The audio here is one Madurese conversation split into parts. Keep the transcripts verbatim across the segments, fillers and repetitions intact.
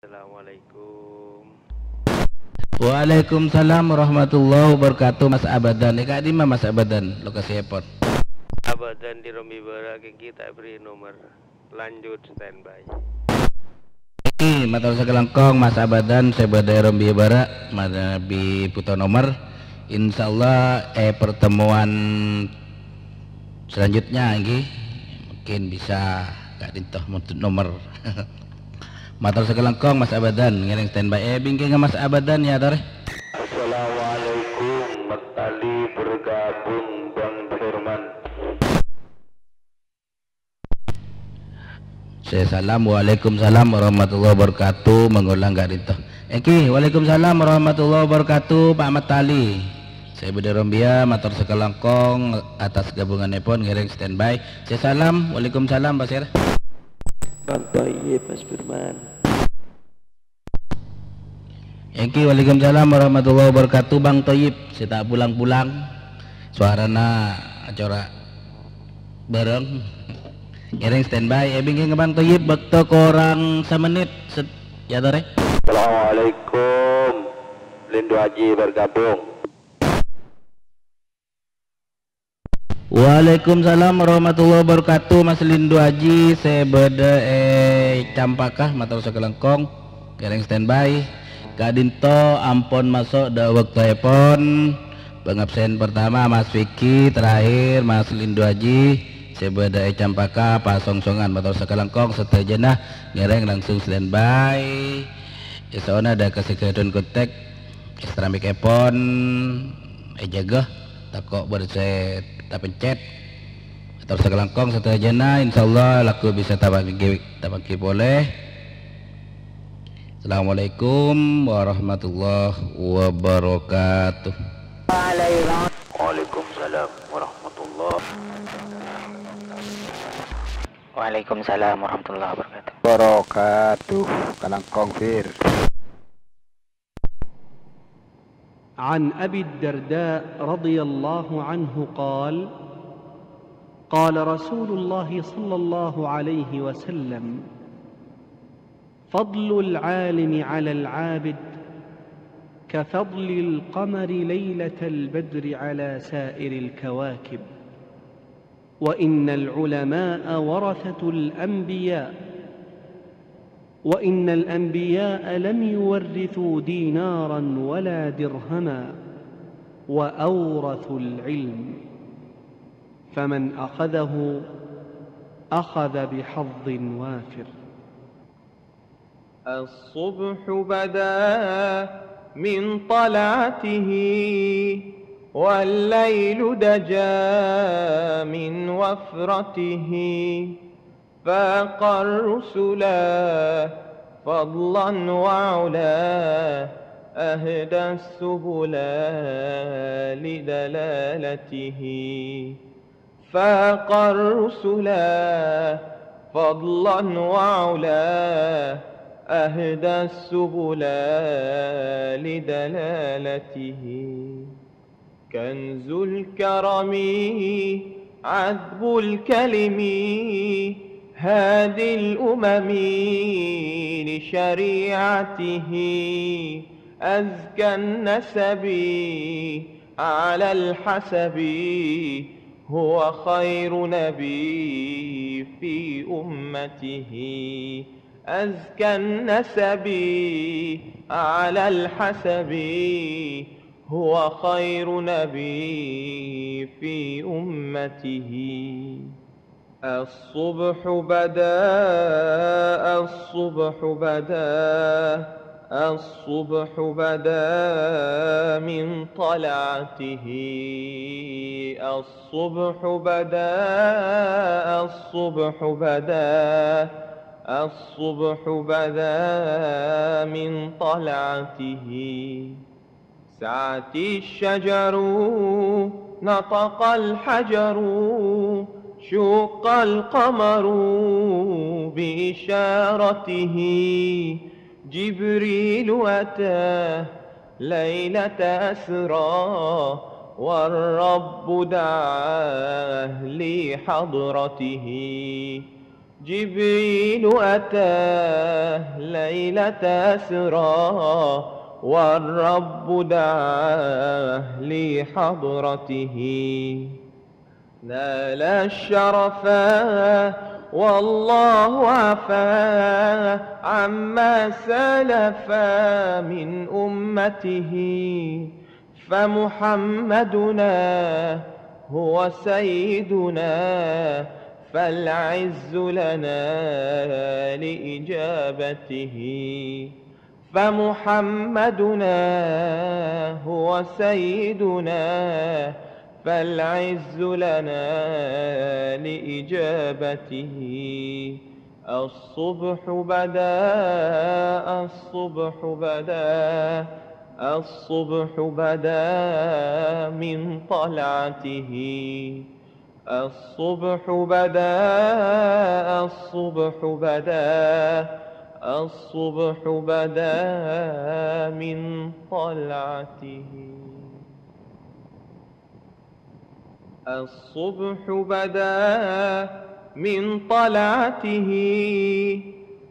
Assalamualaikum. Waalaikumsalam warahmatullahi wabarakatuh, Mas Abadan. È, ka'dimma Mas Abadan, lokasièpon? Abadan di Rombi Bara', kèng ghi' ta' èberri' nomer. Lanjut standby. Èngghi, mator sakalangkong, Mas Abadan sè bâdâ è Rombi Bara', manabi bhuto nomer. Insyaallah, è pertemuan selanjutnya, èngghi, mungkin bisa ka'dinto montut nomer. Mator sakalangkong, Mas Abadan, ngèrèng standby. È, bingkèngnga Mas Abadan, yâ, torè. Assalamualaikum, Mat Tali bergabung, Bang Firman. Sè salam, waalaikumsalam warahmatullahi wabarakatuh, mengulang ka'dinto. Èngghi, waalaikumsalam warahmatullahi wabarakatuh, Pak Mat Tali. Sè bâdâ è Rombi Bara', mator sakalangkong atas gabunganèpon, ngèrèng standby. Sè salam, waalaikumsalam, Pak Sir. Bang Toyib, Mas Firman. Èngghi, waalaikumsalam warahmatullahi wabarakatuh, Bang Toyib, sè ta' pulang-pulang. Sowarana acora' bhâreng. Ngèrèng standby, è, bingkèngnga Bang Toyib, bâkto korang samennit, set-, yâ, torè. Assalamualaikum. Lindo Haji bergabung. Waalaikumsalam warahmatullahi wabarakatuh, Mas Lindo Haji sè bâdâ è Campaka, mator sakalangkong, ngèrèng standby. Ka'dinto ampon maso' dâ' bâktoèpon pangabsèn pertama, Mas Vicky, terakhir, Mas Lindo Haji sè bâdâ è Campaka, Pasongsongan, mator sakalangkong sadhâjâna ngèrèng langsung standby. Èso'ona dâ' ka Segadon Kontak, èsteramikèpon èjâgâ, tako' bâdâ sè tapencet. Mator sakalangkong sadhâjâna, insyaallah lagghu bisa tapangghi, tapangghi polè. Assalamualaikum warahmatullahi wabarakatuh. Waalaikumsalam warahmatullahi Waalaikumsalam warahmatullahi wabarakatuh. Wabarakatuh. Kalangkong, Fir. عن أبي الدرداء رضي الله عنه قال: قال رسول الله صلى الله عليه وسلم: فضل العالم على العابد كفضل القمر ليلة البدر على سائر الكواكب، وإن العلماء ورثة الأنبياء، وإن الأنبياء لم يورثوا دينارا ولا درهما، وأورثوا العلم، فمن أخذه أخذ بحظ وافر. الصبح بدا من طلعته، والليل دجا من وفرته، فاق الرسلا فضلا وعلا، أهدى السبل لدلالته. فاق الرسل فضلا وعلا، أهدى السبل لدلالته. كنز الكرم عذب الكلم هادي الأمم لشريعته. أزكى النسب على الحسب هو خير نبي في أمته. أزكى النسب على الحسب هو خير نبي في أمته. الصبح بدا، الصبح بدا، الصبح بدا من طلعته. الصبح بدا، الصبح بدا، الصبح بدا من طلعته. سعت الشجر، نطق الحجر، شق القمر بإشارته. جبريل أتى ليلة أسرى، والرب دعاه لحضرته. جبريل أتى ليلة أسرى، والرب دعاه لحضرته. نال الشرفا والله عفا عما سلف من أمته، فمحمدنا هو سيدنا، فالعز لنا لإجابته. فمحمدنا هو سيدنا، فالعز لنا لإجابته. الصبح بدا، الصبح بدا، الصبح بدا من طلعته. الصبح بدا، الصبح بدا، الصبح بدا من طلعته. الصبح بدا من طلعته،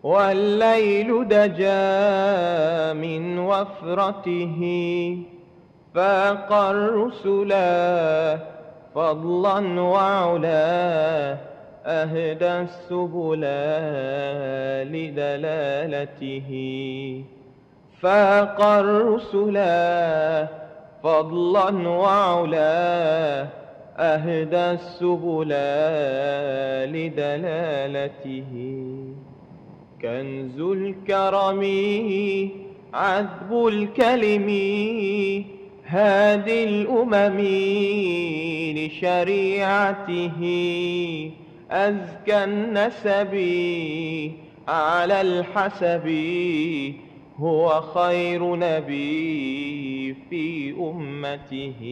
والليل دجا من وفرته. فاق الرسلا فضلا وعلا، أهدى السبلا لدلالته. فاق الرسلا فضلا وعلا، أهدى السبلا لدلالته. كنز الكرم عذب الكلم، هادي الأمم لشريعته. أزكى النسب على الحسب، هو خير نبي في أمته.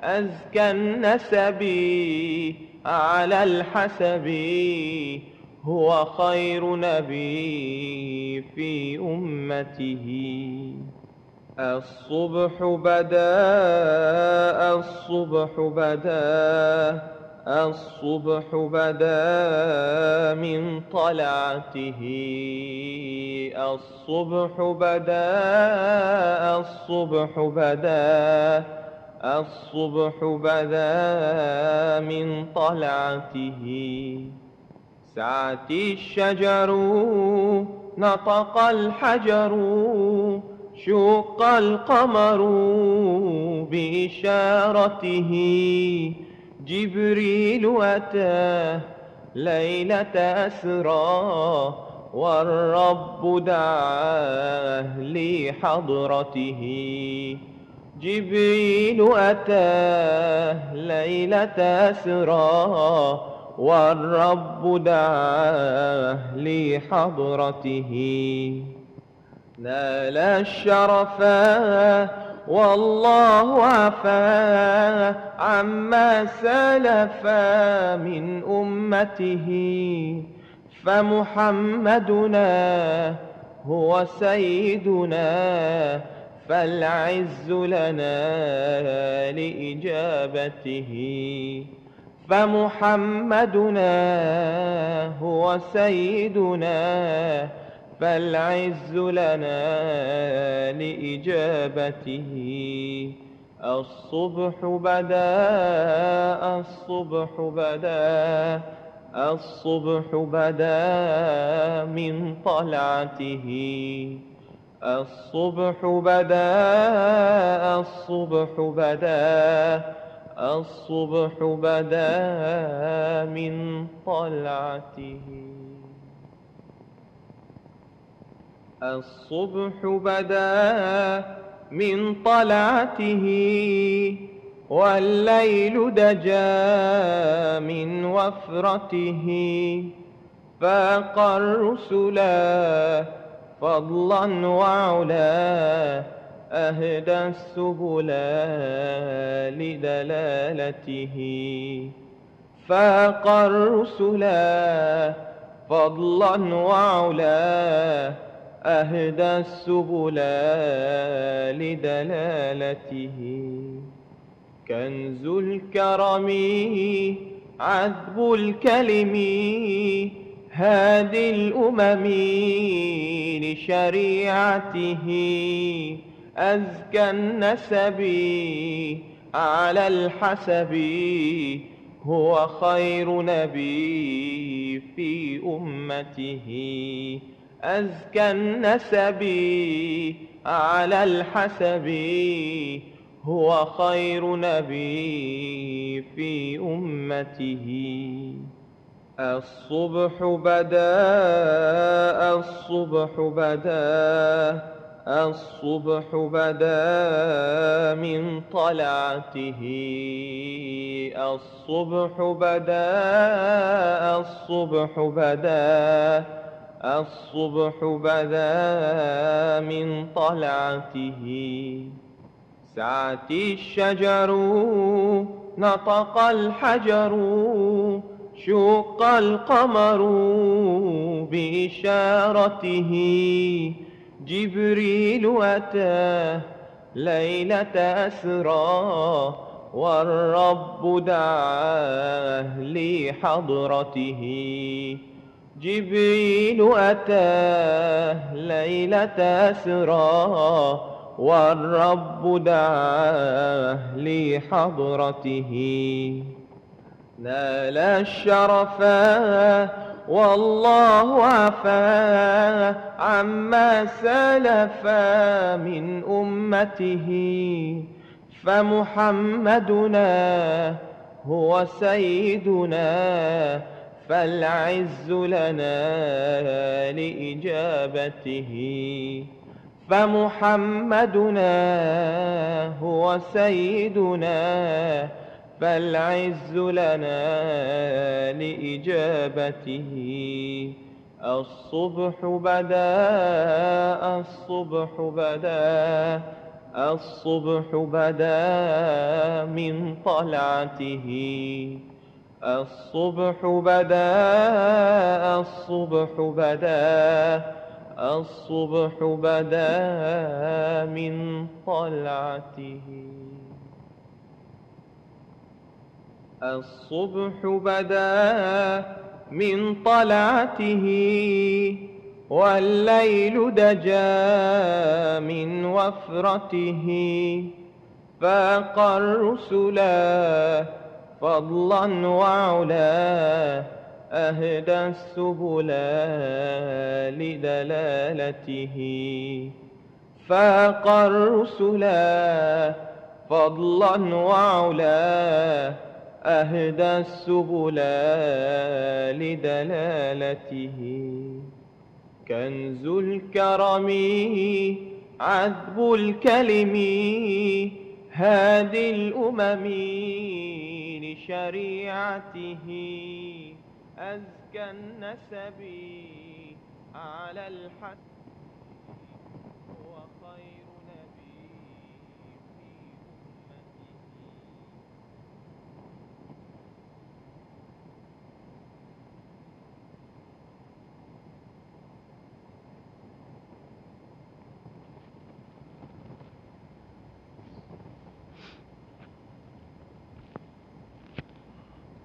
أزكى النسب على الحسب، هو خير نبي في أمته. الصبح بدا، الصبح بدا، الصبح بدا من طلعته. الصبح بدا، الصبح بدا، الصبح بدا من طلعته. سعت الشجر، نطق الحجر، شق القمر بإشارته. جبريل أتى ليلة أسرى، والرب دعاه لحضرته. جبريل أتى ليلة أسرى، والرب دعاه لحضرته. نال الشرفا والله عفا عما سلف من أمته. فمحمدنا هو سيدنا، فالعز لنا لإجابته. فمحمدنا هو سيدنا، فالعز لنا لإجابته. الصبح بدا، الصبح بدا، الصبح بدا من طلعته. الصبح بدا، الصبح بدا، الصبح بدا من طلعته. الصبح بدا من طلعته، والليل دجا من وفرته. فاق الرسلا فضلا وعلا، أهدى السبلا لدلالته. فاق الرسلا فضلا وعلا، أهدى السبلا لدلالته. كنز الكرم عذب الكلم، هادي الأمم لشريعته أزكى النسب على الحسب، هو خير نبي في أمته. أزكى النسب على الحسب، هو خير نبي في أمته. الصبح بدا، الصبح بدا، الصبح بدا من طلعته. الصبح بدا، الصبح بدا، الصبح بدا من طلعته. سعت الشجر، نطق الحجر، شق القمر بإشارته. جبريل أتى ليلة أسرى، والرب دعاه لحضرته. جبريل أتى ليلة أسرى، والرب دعاه لحضرته. نال الشرفا والله عفا عما سلفا من أمته. فمحمدنا هو سيدنا، فالعز لنا لإجابته. فمحمدنا هو سيدنا، فالعز لنا لإجابته. الصبح بدا، الصبح بدا، الصبح بدا من طلعته. الصبح بدا، الصبح بدا، الصبح بدا من طلعته. الصبح بدا من طلعته، والليل دجا من وفرته. فاق الرسل فضلا وعلا، أهدى السبل لدلالته. فاق الرسل فضلا وعلا، أهدى السبل لدلالته. كنز الكرم عذب الكلم، هادي الأمم لشريعته. أزكى النسب على الحسب، هو خير نبي في أمته.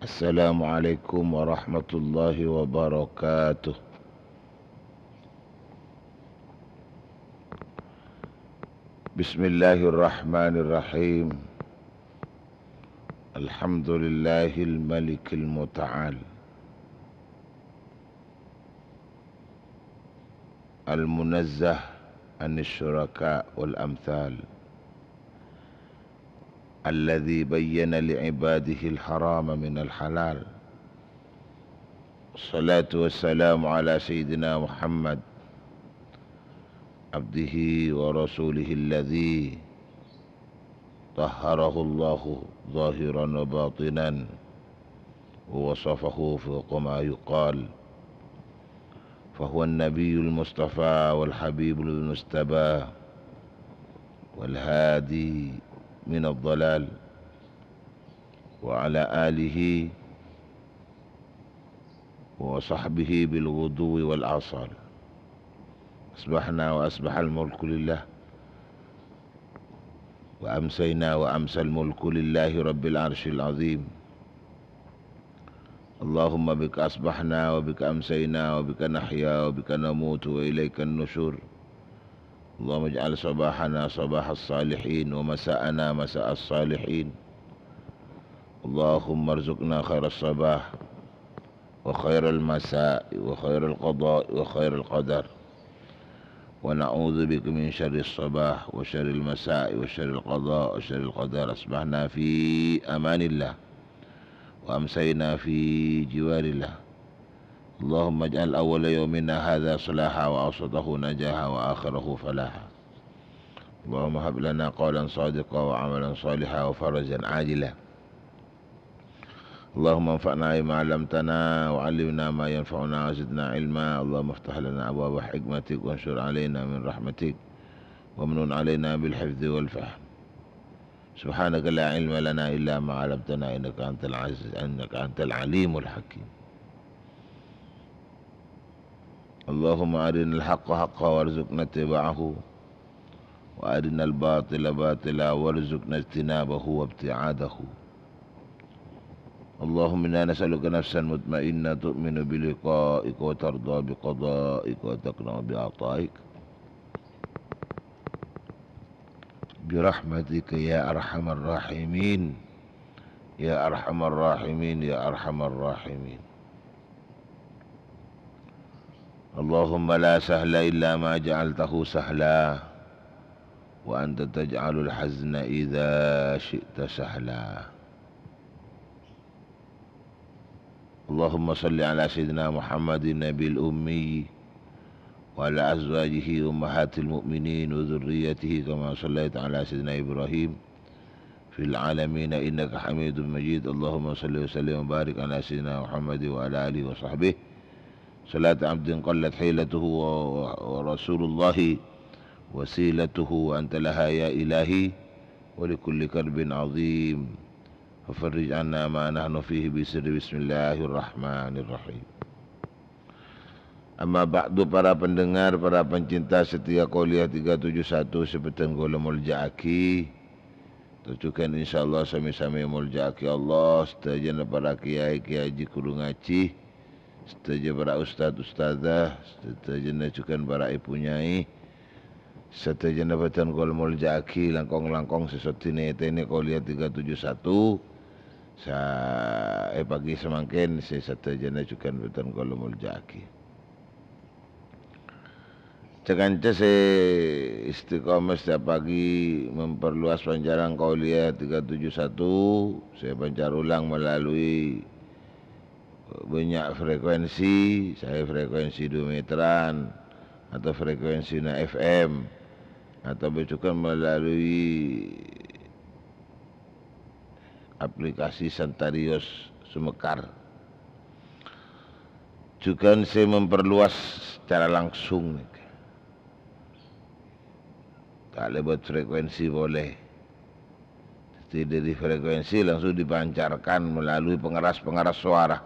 السلام عليكم ورحمة الله وبركاته. بسم الله الرحمن الرحيم. الحمد لله الملك المتعال، المنزه عن الشركاء والأمثال، الذي بين لعباده الحرام من الحلال. الصلاة والسلام على سيدنا محمد عبده ورسوله الذي طهره الله ظاهرا وباطنا ووصفه فوق ما يقال، فهو النبي المصطفى والحبيب المجتبى والهادي من الضلال، وعلى آله وصحبه بالغدو والآصال. أصبحنا وأصبح الملك لله، وأمسينا وأمسى الملك لله رب العرش العظيم. اللهم بك أصبحنا وبك أمسينا وبك نحيا وبك نموت وإليك النشور. اللهم اجعل صباحنا صباح الصالحين ومساءنا مساء الصالحين. اللهم ارزقنا خير الصباح وخير المساء وخير القضاء وخير القدر. ونعوذ بك من شر الصباح وشر المساء وشر القضاء وشر القدر. أصبحنا في أمان الله وأمسينا في جوار الله. اللهم اجعل أول يومنا هذا صلاحا وأوسطه نجاحا وآخره فلاحا. اللهم هب لنا قولا صادقا وعملا صالحا وفرجا عاجلا. اللهم انفعنا بما علمتنا وعلمنا ما ينفعنا وزدنا علما. اللهم افتح لنا أبواب حكمتك وانشر علينا من رحمتك وامنن علينا بالحفظ والفهم. سبحانك لا علم لنا إلا ما علمتنا إنك أنت العزيز، إنك أنت العليم الحكيم. اللهم أرنا الحق حقا وارزقنا اتباعه، وأرنا الباطل باطلا وارزقنا اجتنابه وابتعاده. اللهم إنا نسألك نفسا مطمئنة تؤمن بلقائك وترضى بقضائك وتقنع بعطائك. برحمتك يا أرحم الراحمين، يا أرحم الراحمين، يا أرحم الراحمين. اللهم لا سهل إلا ما جعلته سهلا، وأنت تجعل الحزن إذا شئت سهلا. اللهم صل على سيدنا محمد النبي الأمي وعلى أزواجه أمهات المؤمنين وذريته كما صليت على سيدنا إبراهيم في العالمين إنك حميد مجيد. اللهم صل وسلم وبارك على سيدنا محمد وعلى آله وصحبه صلاة عبد قلت حيلته و-، ورسول الله وسيلته وأنت لها يا إلهي ولكل كرب عظيم. Fafarrij anna ma nahnu fihi bisirri bismillahirrahmanirrahim. Amma ba'du, para pendengar, para pencinta setia Qauliyah tiga tujuh satu sè bhâdhân kaulâ molja'aghi. Tor jhughân insyaallah sami-sami molja'aghi Allah, sadhâjâna para kèyaè, kèyaè jhi ghuru ngajhi, sadhâjâ para ustad, ustadzah, sadhâjâna jhughân para èbhu nyai, sadhâjâna bhâdhân kaulâ molja'aghi, langkong-langkong sè sodi nètènè Qauliyah tiga tujuh satu, sa-, è pagi samangkèn sè sadhâjâna jhughân bhâdhân kaulâ molja'aghi. Ca-kanca sè istiqomah setiap pagi memperluas pancaran Qauliyah tiga tujuh satu, sè pancar ulang melalui banyak frekuensi, saè frekuensi dua meteran, atau frekuensina F M, atau juga melalui aplikasi Santarius Sumekar. Jhughân sè memperluas secara langsung nèka. Ta' lèbât frekuensi polè. Jadi dari frekuensi langsung dipancarkan melalui pengeras-pengeras suara.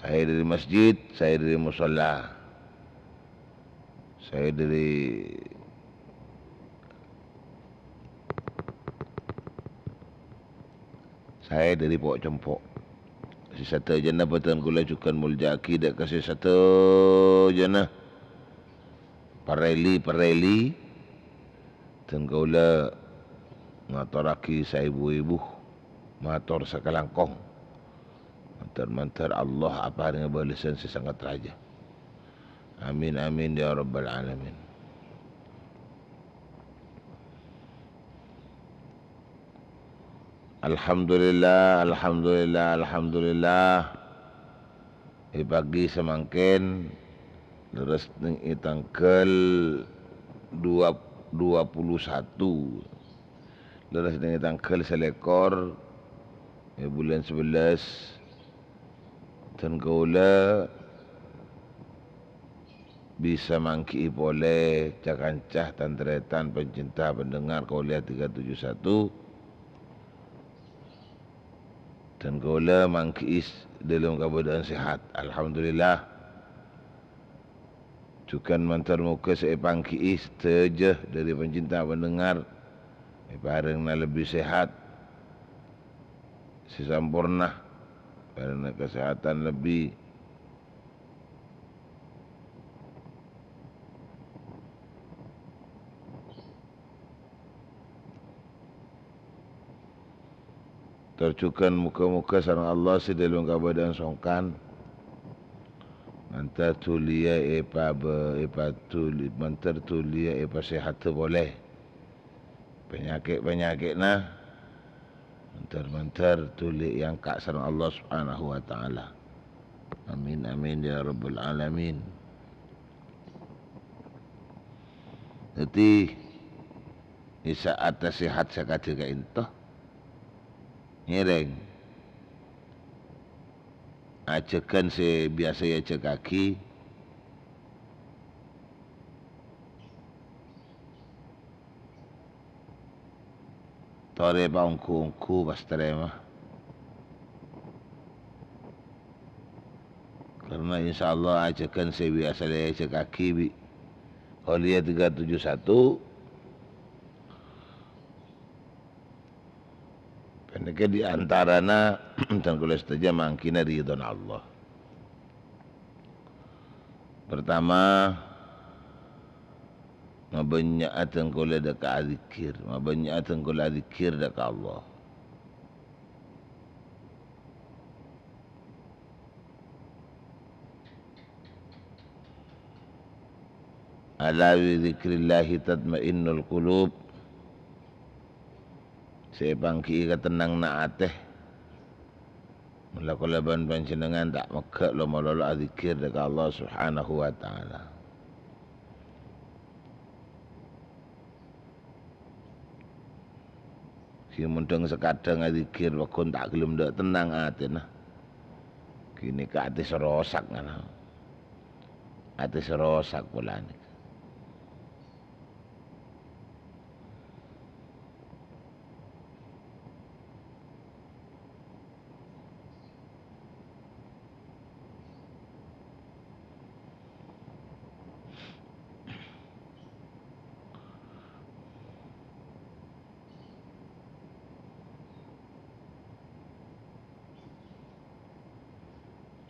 Saè dari masjid, saè dari musholla. Saè dari, saè dari po'-compo'. Sè sadhâjâna bhâdhân kaulâ jhughân molja'aghi dâ' ka sè sadhâjâna parèli-parèli. Dân kaulâ ngatorraghi saèbu-èbu mator sakalangkong. Mandhâr-mandhâr Allah aparènga bâlessan sè sanget rajâ. Amin, amin, ya rabbal alamin. Alhamdulillah, alhamdulillah, alhamdulillah. È pagi samangkèn, lerres neng è tangghâl dua, dua puluh satu. Lerres neng è tangghâl salèkor, è bulân sabellâs, dân kaulâ bisa mangghi'i polè ca-kanca tan-tarètan pencinta pendengar Qauliyah tiga tujuh satu. Dân kaulâ mangghi'i s-, dâlem kabâdâ'ân sehat. Alhamdulillah. Jhughân mandhâr moghâ sè èpangghi'i sadhâjâ dâri pencinta pendengar èparèngana lebbi sehat, sè samporna, Karena kesehatan lebih. Tor jhughân moghâ-moghâ sareng Allah sè dhâlem kabâdâ'ân songkan, mandhâr dhuliyâ èpabâ-, èpadhuli-, mandhâr dhuliyâ èpasèhadhâ polè. Panyakè'-panyakè'na, mandhâr-mandhâr dhuli èangka' sareng Allah Subhanahu wa Ta'ala. Amin, amin, ya Rabbal Alamin. Dhâddhi, è sa'at sèhat sakadhi ka'ènto, ngèrèng ajhâghân sè biyasa èajhâghâghi, torè paongghu-ongghu pas tarèma. Karna insyaallah ajhâghân sè biyasa èajhâghâghi bi' Aulia tiga tujuh satu, panèka di antarana dhân kaulâ sadhâjâ mangkèna ridhona Allah. Pertama, mabânnya'a dhân kaulâ dâ' ka adzikkèr, mabânnya'a dhân kaulâ adzikkèr dâ' ka Allah. "Ala bi dzikrillahi tatmainnul qulub." Sè èpangghi'i katennanganna atè. Mula kaulâ bân panjhennengngan ta' megghâ' lo-, malolo adzikkèr dâ' ka Allah Subhanahu wa Ta'ala. Sè mondhâng sakadhâng adzikkèr, pagghun ta' ghellem dâ' tennang atèna. Ghânèka atè sè rosak, ngana. Atè sè rosak polana.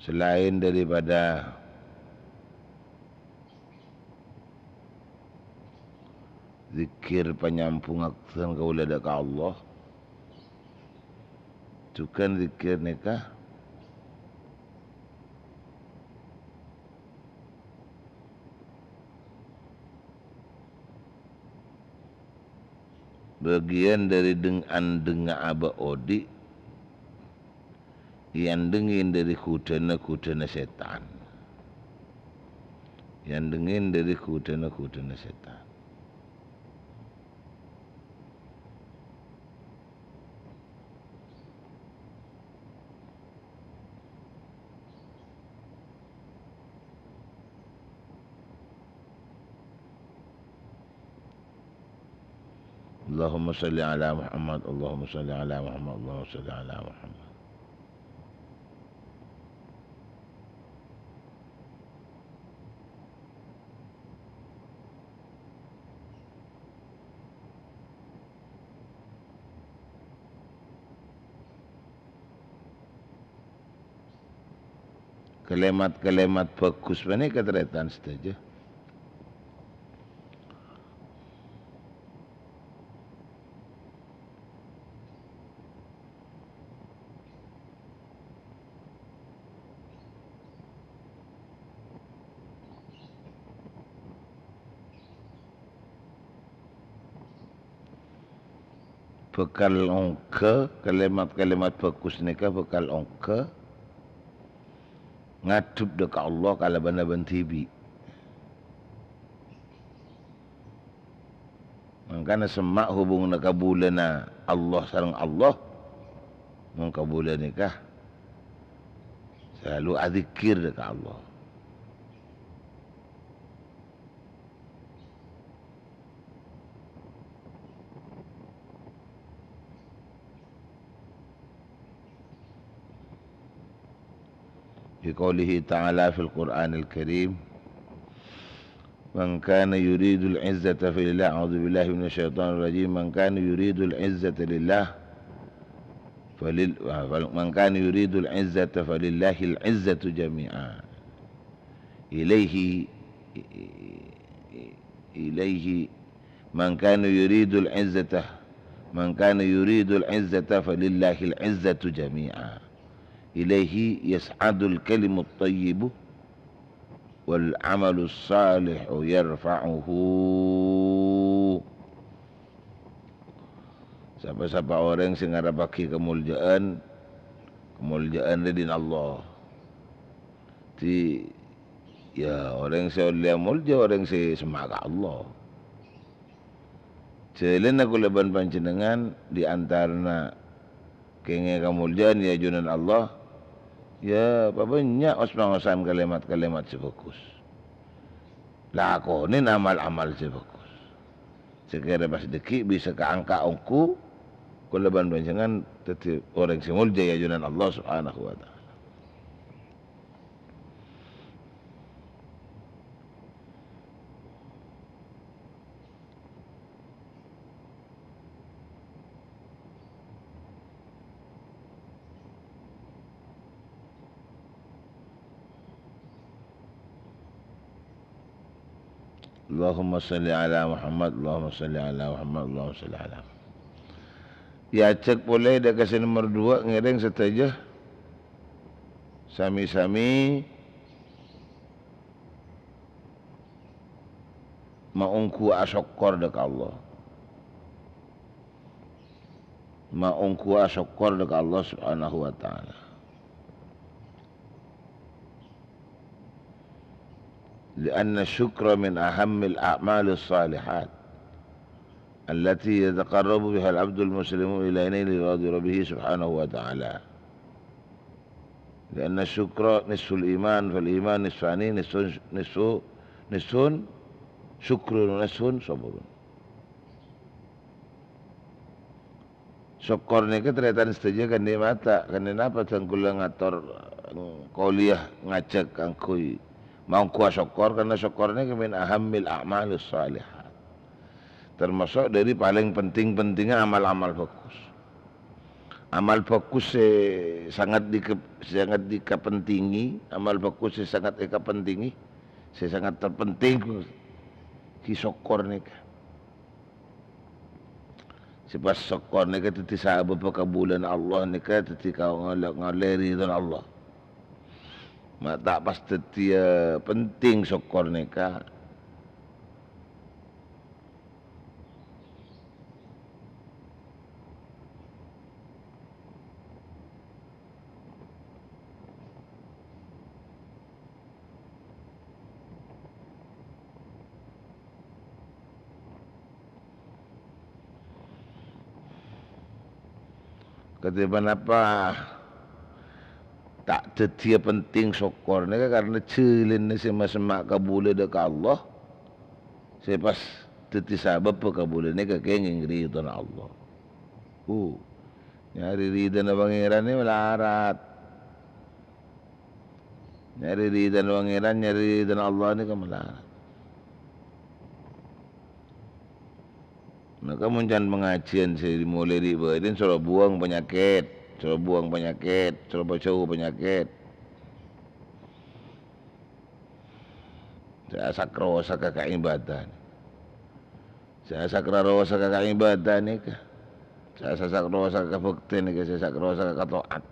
Salaèn daripada Zikir panyambhungnga kaulâ dâ' ka Allah. Jhughân zikir nèka bâgiyân dâri dhâng-andhângnga abâ' odi'. Èandhengngè dâri ghudhâna-ghudhâna sètan. Èandhengngè dâri ghudhâna-ghudhâna sètan. Allahumma shalli ala Muhammad, Allahumma shalli ala Muhammad, Allahumma shalli ala Muhammad. Kalimat-kalimat bhâghus panèka, tarètan sadhâjâ. Bhâkal ongghâ, kalimat-kalimat bhâghus nèka bhâkal ongghâ ngadhep dâ' ka Allah kalabân abân dhibi'. Mangkana semma' hubunganna kabulâna Allah sareng Allah, mon kabulâ nèka salalu adzikir ka Allah. Fi qoulihi ta'ala fil Qur'anil Karim, "Man kana yuridul izzata falillah." A'udzu billahi minasy syaithanir rajim. "Man kana yuridul izzata lillah, Falil-, wa-, fal-, man kana yuridul izzata falillahil izzatu jami'a. Ilaihi, ilaihi, man kana yuridul izzata, man kana yuridul izzata falillahil izzatu jami'a. Ilaihi yas'adul kalimut thayyibu wal amalus shalihu yarfa'uhu. Sapa-sapa orèng sè ngarebbhâghi kamoljâ'ân, kamoljâ'ân rèya dhin Allah. Dhâddhi, ya, orèng sè ollè molja, orèng sè semma' ka Allah. Jhâlânna kaulâ bân panjhennengngan è antarana kèngèng kamoljâ'ân è ajunan Allah, ya, pabânnya' os-pangosan kalèmat-kalèmat sè bhâghus. Lakonè amal-amal sè bhâghus. Sakèra pas dhâggi' bisa kaangka' ongghu, kaulâ bân panjhennengngan dhâddhi orèng sè molja è ajunan Allah Subhanahu wa Ta'ala. Allahumma shalli ala Muhammad, Allahumma shalli ala Muhammad, Allahumma shalli ala Muhammad. Èajhâk polè dâ' ka sè nomer duwâ', ngèrèng sadhâjâ sami-sami maongghu asokkor dâ' ka Allah. Maongghu asokkor dâ' ka Allah Subhanahu wa Ta'ala. لأن الشكر من أهم الأعمال الصالحات التي يتقرب بها العبد المسلم إلى نيل رضا ربه سبحانه وتعالى. لأن الشكر نصف الإيمان، فالإيمان نصفان، نصف، نصف، نصف شكر ونصف صبر. Sokkor nèka tarètan sadhâjâ kandhi mata, kandhi napa dhâng kaulâ ngator, eh, kolèya ngajhâk kaangghuy maongghu asokkor, karna sokkor nèka min ahammil a'malis shalihat. Termasuk dâri palèng penting-pentingnga amal-amal bhâghus. Amal bhâghus sè sangat dike-, sangat dikapentingi, amal bhâghus sè sangat èkapentingi, sè sangat terpenting, ghi sokkor nèka. Sè pas sokkor nèka dhâddhi sabâbbhâ kabulâna Allah nèka dhâddhi ka-, ngolè-, ngolèyè ridhâna Allah. Ma' ta' pas dhâddhiyâ penting sokkor nèka. Kadhi ponapa ta' dhâddhiyâ penting sokkor nèka karna jhâlânna sè ma-, semma' kabulâ dâ' ka Allah, sè pas dhâddhi sabâbbhâ kabulâ nèka kèngèng ridhâna Allah. Uh, nyarè ridhâna Pangèran nèka malarat. Nyarè ridhâna Pangèran, nyarè ridhâna Allah nèka malarat. Maka mon can pangajiân sè dimulai dhi' bâdhân, soro buwâng panyakèt, soro buwâng panyakèt, soro pajhâu panyakèt. Sè asak-rosak ka ibadah. Sè asak-rosak ka ibadah nèka. Sè asak-rosak ka bhâktè nèka, sè asak-rosak ka taat.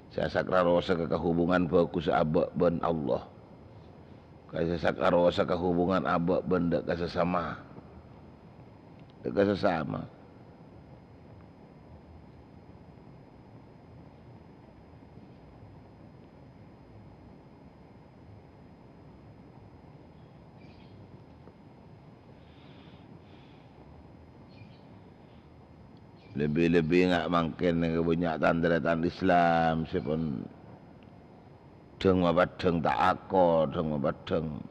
Sè asak-rosak ka hubungan bhâghus abâ' bân Allah. Ka sè asak-rosak ka hubungan abâ' bân dâ' ka sasama. Dâ' ka sasama. Lebbi-lebbi nga' mangkèn nèka bânnya' tan-tarètan Islam sè pon dhâng-mapadhâng ta' akor, dhâng-mapadhâng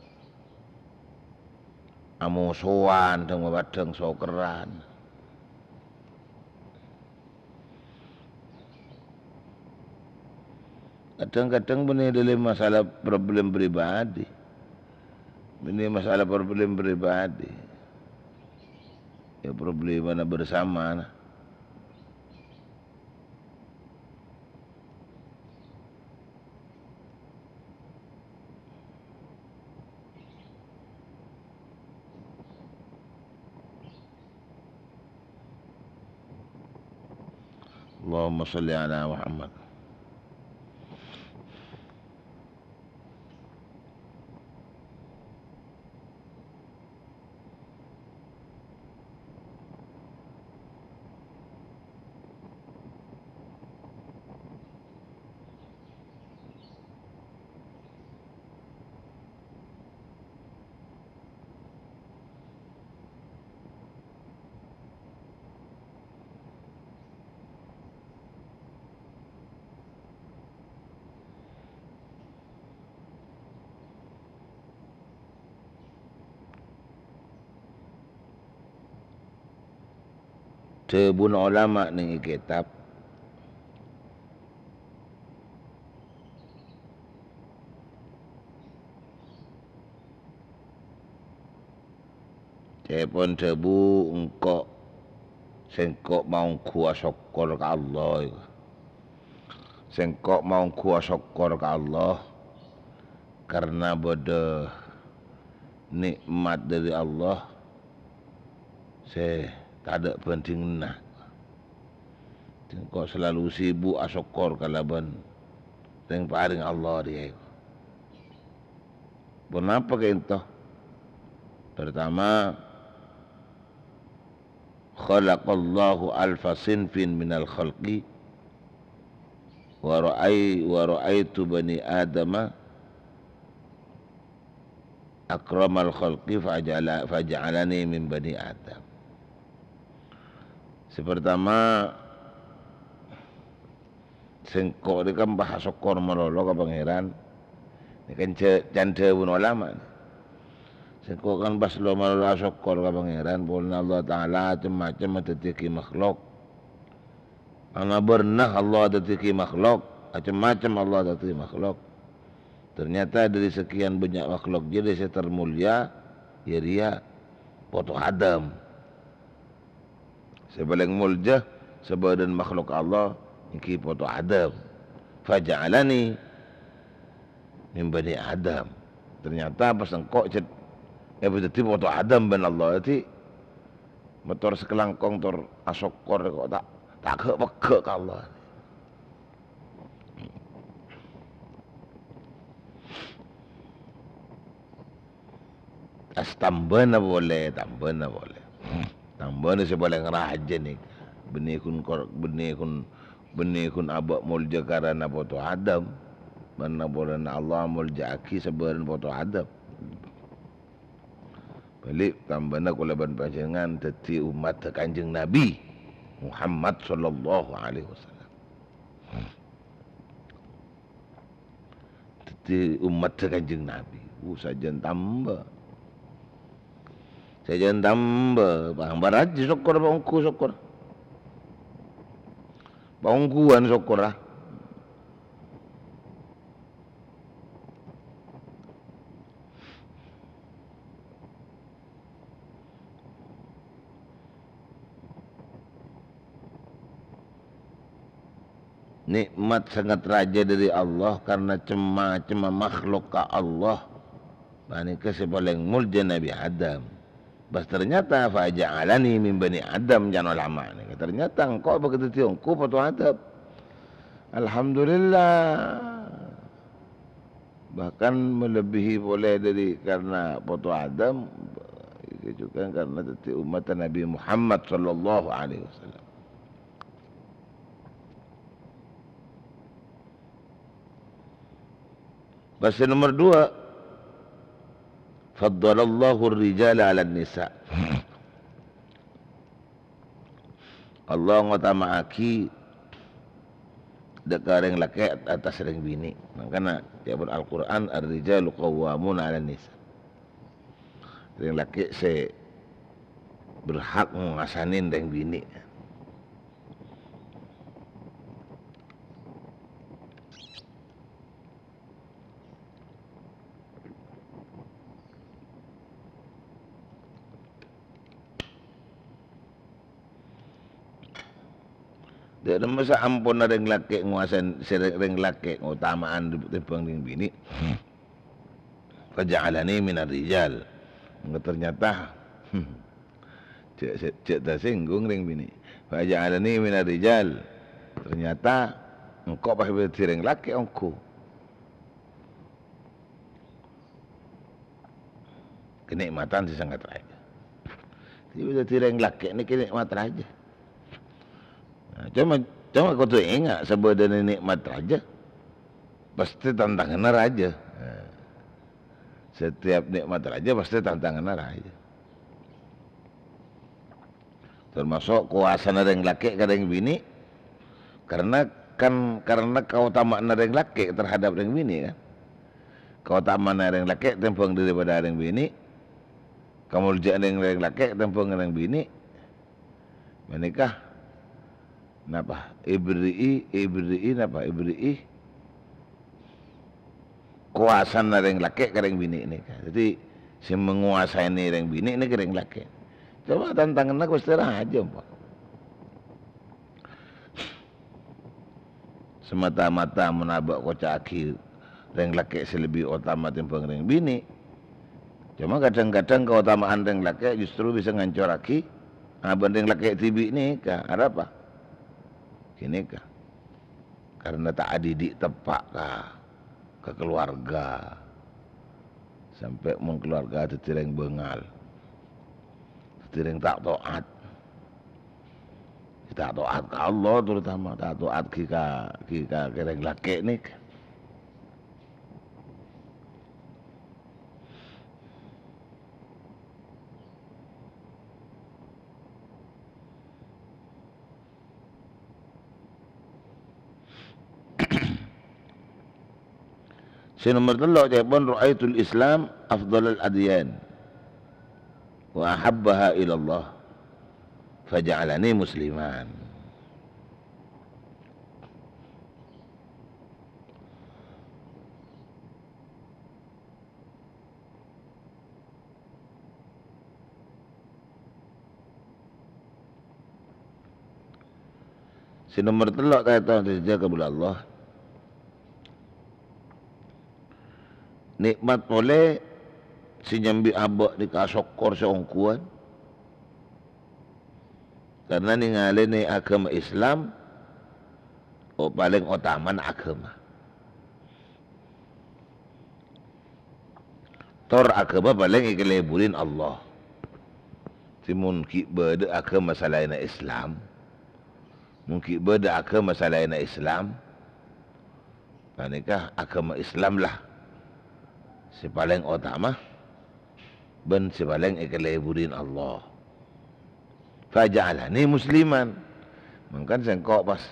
amosowan, dhâng-mapadhâng sokerran. Kadhâng-kadhâng bânnè dhâlem masalah problem pribadi. Bânnè masalah problem pribadi. Ya, problemana bersamana. Allahumma shalli ala Muhammad. Dhâbuna ulama neng è kètab, ca'èpon dhâbu, "Engko', sèngko' maongghu asokkor ka Allah. Sèngko' maongghu asokkor ka Allah karena bâdâ nè'mat dâri Allah sè tadâ' bhândhinganna. Sèngko' salalu sibuk asokkor kalabân rèng-parèng Allah rèya." Ponapa ka'ènto? Pertama, "Khalaqallahu alfa sinfin minal khalqi, wa ra'ai-, wa ra'aitu bani Adama akramal khalqi faja'ala-, faja'alani min bani Adam." Sè pertama, sèngko' rèya kan pas asokkor malolo ka Pangèran. Nèka kan jhâ-, can dhâbuna ulama. Sèngko' kan pas lo malolo asokkor ka Pangèran, polana Allah Ta'ala cem-macem adhâddhiyâghi makhluk. Ana bârna Allah adhâddhiyâghi makhluk, cem-macem Allah adhâddhiyâghi makhluk. Ternyata dâri sekian bânnya' makhluk jârèya sè termulya, ya rèya Poto Adam. Sè palèng molja sabâdhân makhluk Allah èngghi Poto Adam. "Faja'alani min bani Adam." Ternyata pas engko' cè-, èpadhâddhi Poto Adam bân Allah. Dhâddhi, mator sakalangkong tor asokkor kok ta', ta' ghâ'-pegghâ' ka Allah. Tas tambâna polè, tambâna polè. Tambâna sè palèng rajâ nèka. Bânnè ghun kor-, bânnè ghun, bânnè ghun abâ' molja karana Poto Adam. Bân polana Allah molja'aghi sabâdhân Poto Adam. Bâli' tambâna kaulâ bân panjhennengngan dhâddhi ommaddhâ Kanjeng Nabi Muhammad sallallahu alaihi wasallam. Dhâddhi ommaddhâ Kanjeng Nabi. Uh, sajân tambâ. Sajân tambâ. Paham, bârâjâ sokkor, paongghu sokkor. Paongghuwân sokkor, ah. Nè'mat sanget rajâ dâri Allah karna cem-macemma makhluk ka Allah. Panèka sè palèng molja Nabi Adam. Pas ternyata, "Faja'alani min bani Adam," can ulama nèka. Ternyata engko' bhâkal dhâddhi ongghu poto Adam. Alhamdulillah. Bahkan melebihi polè dâri karna poto Adam, itu kan karna dhâddhi ommaddhâ Nabi Muhammad sallallahu alaihi wasallam. Pas sè nomer dua, "Faddalallahu ar-rijala 'alan nisa." Allah ngotama'aghi dâ' ka rèng lakè' attas rèng binè'. Mangkana, ca'èpon Al-Qur'an, "Ar-rijalu qawwamuna 'alan nisa." Rèng lakè' sè berhak nguasanè rèng binè'. Dâ' remma saamponna rèng lakè' ngoasan-, sè rè-, rèng lakè' ngotama'an tèmbhâng rèng binè'. "Faja'alani minar rijal." Mangka ternyata, jhâ', jhâ' tasènggung rèng binè'. "Faja'alani minar rijal." Ternyata engko' pas dhâddhi rèng lakè' ongghu. Kenè'matan sè sangat rajâ. Dhâddhi dhâddhi rèng lakè' nèka nè'mat rajâ. Nah, coma, coma kodhu enga' sabâdâna nè'mat rajâ, pastè tantanganna rajâ. Nah, setiap nè'mat rajâ pastè tantanganna rajâ. Termasok kobâsana rèng lakè' ka rèng binè'. Karena kan, karena kaotama'anna rèng lakè' terhadap rèng binè', kan. Kaotama'anna rèng lakè' tèmbhâng daripada rèng binè'. Kamoljâ'ânna rèng lakè' tèmbhâng rèng binè'. Panèka napa? Èberri'i, èberri'i napa? Èberri'i kobâsana rèng lakè' ka rèng binè' nèka. Dhâddhi, sè mangowasaè rèng binè' nèka rèng lakè'. Coma tantanganna pastè rajâ, Pak. Semata-mata mon abâ' koca'aghi rèng lakè' sè lebbi otama tèmbhâng rèng binè'. Coma kadhâng-kadhâng kaotama'an rèng lakè' justru bisa ngancorraghi abâ' rèng lakè' dhibi' nèka. Arapa? Ghânèka. Karena ta' adidik teppa' ka, ka keluarga. Sampè' mon keluarga dhâddhi rèng bângal. Dhâddhi rèng ta' to'at. Ta' to'at ka Allah terutama, ta' to'at ghi ka, ghi ka, ka rèng lakè' nèka. Sè nomer tello', ca'èpon, "Ra'aitul Islam afdhalal adyan wa ahabbaha ilallah, faja'alani musliman." Sè nomer tello', tarètan sè èjâgâ kaulâ Allah. Nè'mat polè sè nyambi abâ' nèka asokkor sè ongghuwân. Karena nèngalènè aghâma Islam, o-, palèng otamana aghâma. Tor aghâma palèng èkalèburi Allah. Dhâddhi mon ghi' bâdâ aghâma salaènna Islam, mon ghi' bâdâ aghâma salaènna Islam, panèka aghâma Islam la sè palèng otama bân sè palèng èkalèburi Allah. Faja'alani musliman. Mangkana sèngko' pas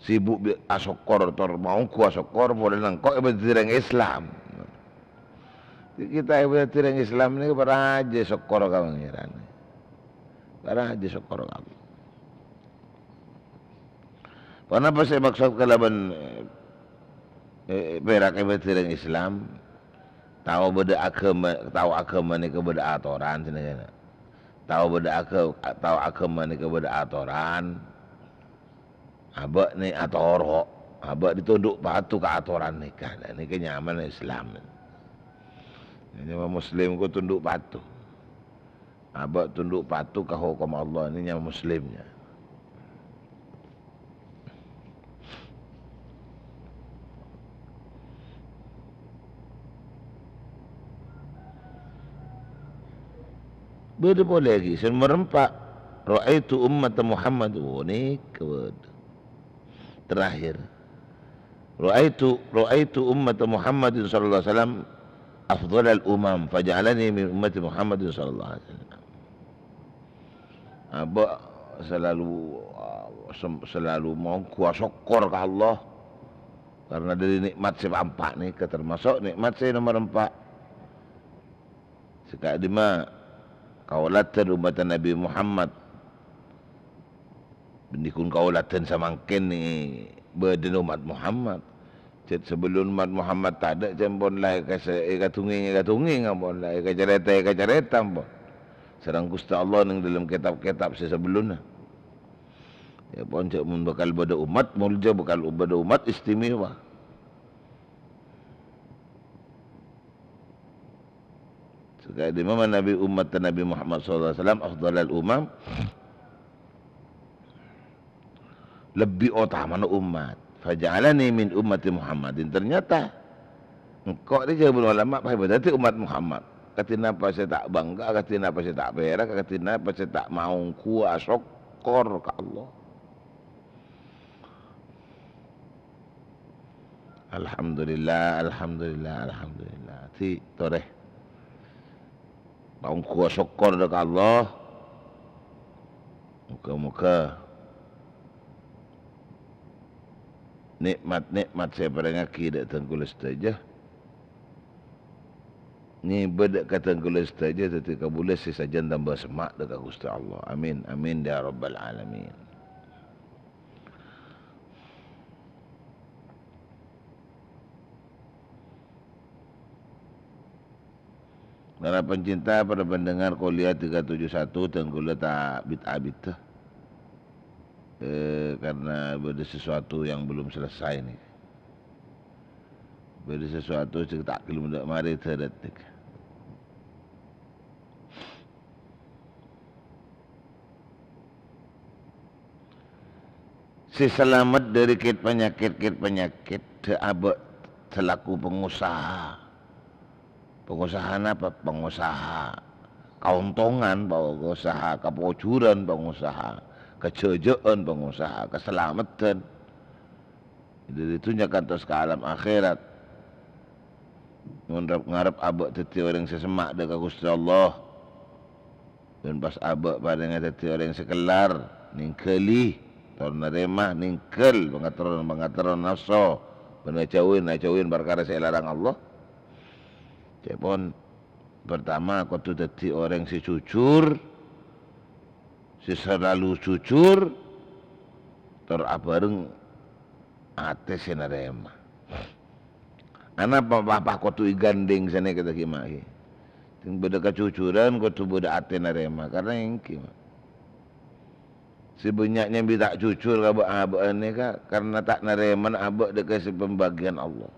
sibuk bi-, asokkor, tor maongghu asokkor, polana engko' èpadhâddhi rèng Islam. Kita èpadhâddhi rèng Islam nèka parajâ sokkor ka Pangèran. Parajâ sokkor ka Allah. Ponapa sè èmaksod kalabân, eh, eh, pèrak èpadhâddhi rèng Islam? Tao bâdâ aghâma, tao aghâma nèka bâdâ atoran, sènèngana. Tao bâdâ agha-, tao aghâma nèka bâdâ atoran. Abâ' nè atoro', abâ' nè tunduk patuh ka atoran nèka. Nah, nèka nyamana Islam. Nyama Muslim kok tunduk patuh. Abâ' tunduk patuh ka hokom Allah, ini nyama Muslimnya. Bâdâ polè ghi, sè nomer empa', "Ra'aitu ummata Muhammad." Oh, nèka bâdâ. Terakhir. "Ra'aitu, ra'aitu ummata Muhammadin sallallahu alaihi wasallam afdhalal umam, faja'alani min ummati Muhammadin sallallahu alaihi wasallam." Abâ' selalu, sem-, selalu maongghu asokkor ka Allah karena dâri nè'mat sè pa'-empa' nèka, termasuk nè'mat sè nomer empa'. Sè ka'dimma kaulâdhân ommatta Nabbhi Muhammad. Bân dhikon kaulâdhân samangkèn nè bâdâna ommat Muhammad. Cè' sabellunna ommat Muhammad tadâ', cè' ampon la èkas-, èkadhungèng, èkadhungèng ampon, la èkacarèta, èkacarèta ampon. Sareng Ghustè Allah neng dâlem kètab-kètab sè sabellunna. Yâ pon, cè' mon bhâkal bâdâ ommat molja, bhâkal bâdâ ommat istimewa. Sè ka'dimma manabi ommatta Nabbhi Muhammad sallallahu alaihi wasallam afdhalal umam, lebbi otamana ommat. "Faja'alani min ummati Muhammadin." Ternyata engko' rè jâwâbhân ulama pas bâdâ dhâddhi ommat Muhammad. Kadhi napa sè ta' bângga, kadhi napa sè ta' pèra', kadhi napa sè ta' maongghu asokkor ka Allah. Alhamdulillah, alhamdulillah, alhamdulillah. Dhâddhi torè. Maongghu asokkor ka Allah. Moghâ-moghâ nè'mat-nè'mat sè èparèngaghi dâ' dhâng kaulâ sadhâjâ, ngibâ dâ' ka dhâng kaulâ sadhâjâ dhâddhi kabulâ sè sajân tamba semma' dâ' ka Ghustè Allah. Amin, amin, ya rabbal alamin. Para pencinta, para pendengar Kuliah tiga tujuh satu, dhâng kaulâ ta' bit-abit, eh, karena bâdâ sesuatu yang belum selesai nèka. Bâdâ sesuatu sè ta' ghellem dâ' marè dhârât nèka. Sè salamet dâri kèt-panyakèt, kèt-panyakèt, dâ' abâ' salaku pangosaha. Pangosaha napa? Pangosaha kaontongan, pangosaha kapojuran, pangosaha kajhâjhâ'ân, pangosaha kasalameddhân. Dâri dhunnya kantos ka alam akhèrat. Mon rep-, ngarep abâ' dhâddhi orèng sè semma' dâ' ka Ghustè Allah. Bân pas abâ' parèngè dhâddhi orèng sè kellar, nèngghâli, tor narèma, nèngghâl pangaterrona-pangaterrona nafso, bân ajhâuwin-ajhâuwin parkara sè èlarang Allah. Ca'èpon, pertama, kodhu dhâddhi orèng sè jujur, sè salalu jujur, tor abhâreng atè sè narèma. Anapa pa-, pa-, kodhu èghândhèng sanèka ta' ghi' ma' ghi'? Sè bâdâ kajujuran kodhu bâdâ atè narèma, karna èngghi, Ma'. Sè bânnya' nyambi ta' jujur ka bâ'-, abâ'na nèka karna ta' narèmana abâ' dâ' ka sè pambâgiyân Allah.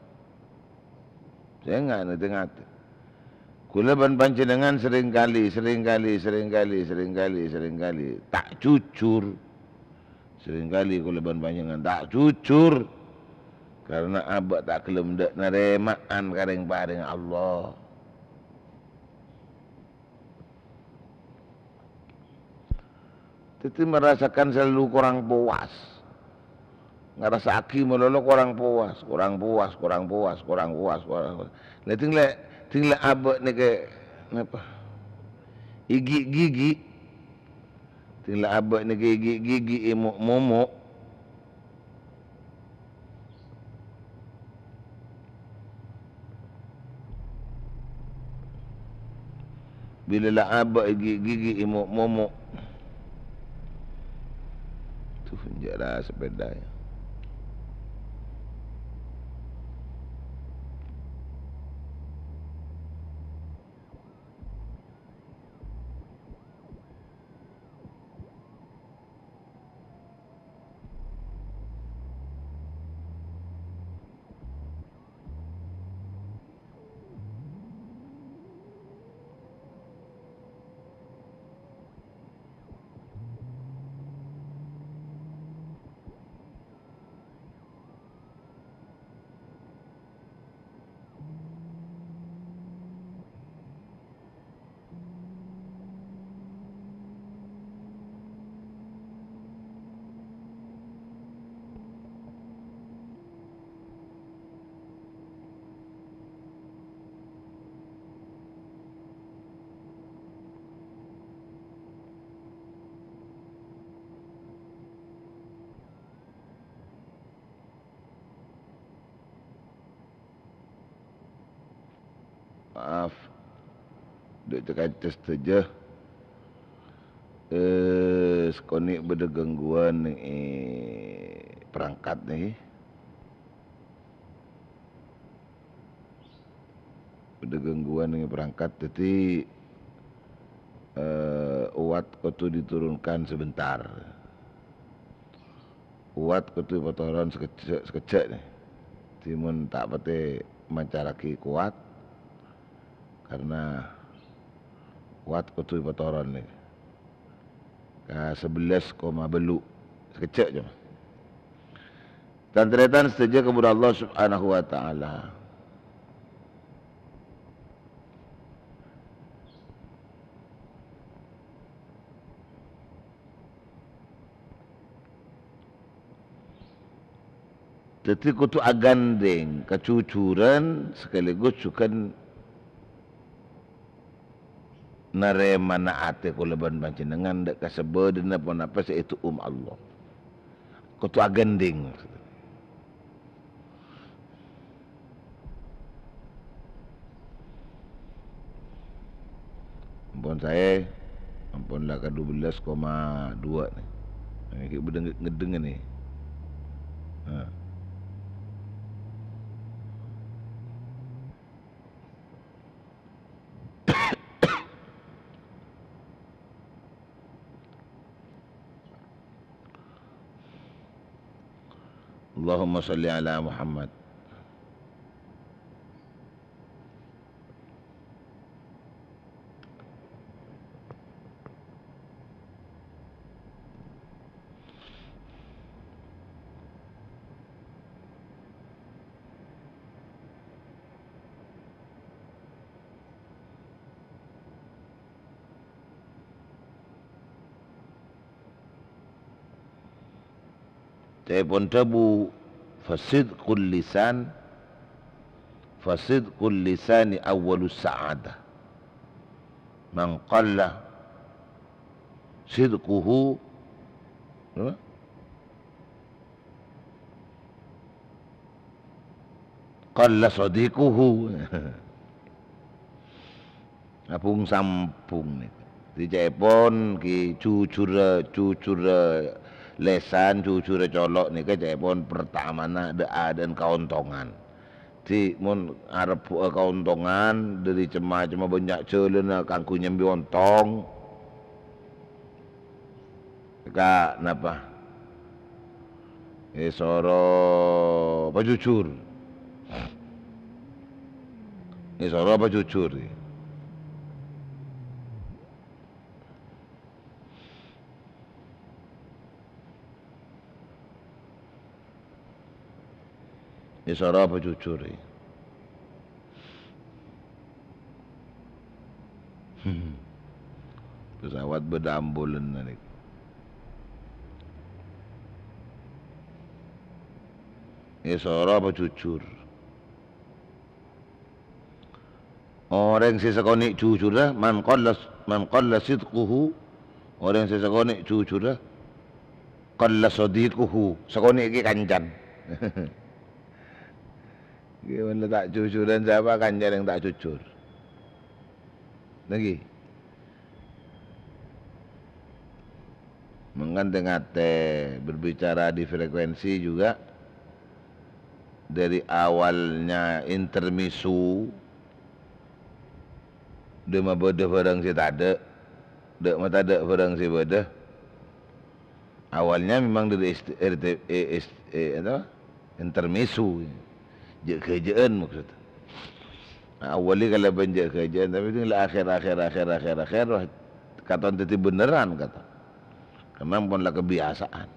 Sènga' nètè ngatè. Kaulâ bân panjhennengngan sering kali, sering kali, sering kali, sering kali, sering kali ta' jujur. Sering kali kaulâ bân panjhennengngan ta' jujur, karna abâ' ta' ghellem dâ' narèma'an ka rèng-parèngnga Allah. Dhâddhi merasakan selalu kurang puas. Ngarasa'aghi malolo kurang puas, kurang puas, kurang puas, kurang puas, kurang puas. Lah, dhing lè', dhing lè' abâ' nèka napa? Èghi'-ghighi'. Dhing lè' abâ' nèka èghi'-ghighi', èmo'-momo'. Bilâ la abâ' èghi'-ghighi' èmo'-momo'. Tuh, jhâ' ra sepèda, yâ. Maaf. Dâ' ca-kanca sadhâjâ. Eh, sakonè' bâdâ gangguan nèng è perangkat nèka. Bâdâ gangguan nèng è perangkat, dhâddhi, eh, Uwat kodhu diturunkan sebentar. Uwat kodhu èpatoron sakejjhâ', sakejjhâ' nè. Dhâddhi mon ta' patè mancaraghi Uwat, karna Uwat kodhu èpatoron nè. Ka sebelas koma bâllu'. Sakejjhâ' coma. Tan-tarètan sadhâjâ ka bhâdhân Allah Subhanahu wa Ta'ala. Dhâddhi kodhu agandhèng kajujuran sekaligus jhughân narèmana atè kaulâ bân panjhennengngan dâ' ka sabâdâna ponapa sè èto'om Allah. Kodhu agandhèng maksudnya. Ampon saè, ampon la ka dua belas koma dua nè. Nah, iki bâdâ nge-, ngèdhing nè. Nah. Allahumma shalli ala Muhammad. Ca'èpon dhâbu, "Fasidqul lisan, fasidqul lisani awwalus sa'adah. Man qalla sidquhu, apa? Qalla sadiquhu." Abung-sambung nèka. Dhâddhi ca'èpon ki jujurrâ, jujurrâ lèsan, jujurrâ colo' nèka ca'èpon pertamana dâ'-, adâ'ân kaontongan. Dhâddhi mon arebbhu'â kaontongan, dhâri cem-macemma bânnya' jhâlânna kaangghuy nyambi ontong. Ka-, napa? Èsoro pajujur. Èsoro pajujur. Èsoro pajujur, ya. Pesawat bâdâ ambulanna nèko. Èsoro pajujur. Orèng sè sakonè' jujurrâ, man qalla, man qalla sidquhu, orèng sè sakonè' jujurrâ, qalla sadiquhu, sakonè' ghi' kancana. Ghi' mon la ta' jujurân sapa kancana sè ta' jujur. Lagi. Mangkana tè-ngatè berbicara di frekuensi juga dari awalnya intermezzo, dâ' mabâdâ bhârâng sè tadâ', dâ' matadâ' bhârâng sè bâdâ. Awalnya memang dari ist-, R T, eh, ist-, eh, apa? Intermezzo. Jâ'-ghâjâ'ân maksud. Awalnya kalabân jâ'-ghâjâ'ân, tapi itu la akhir, akhir, akhir, akhir, akhir, wah, katon dhâddhi bhennèran, katon. Karena pon la kebiasaan.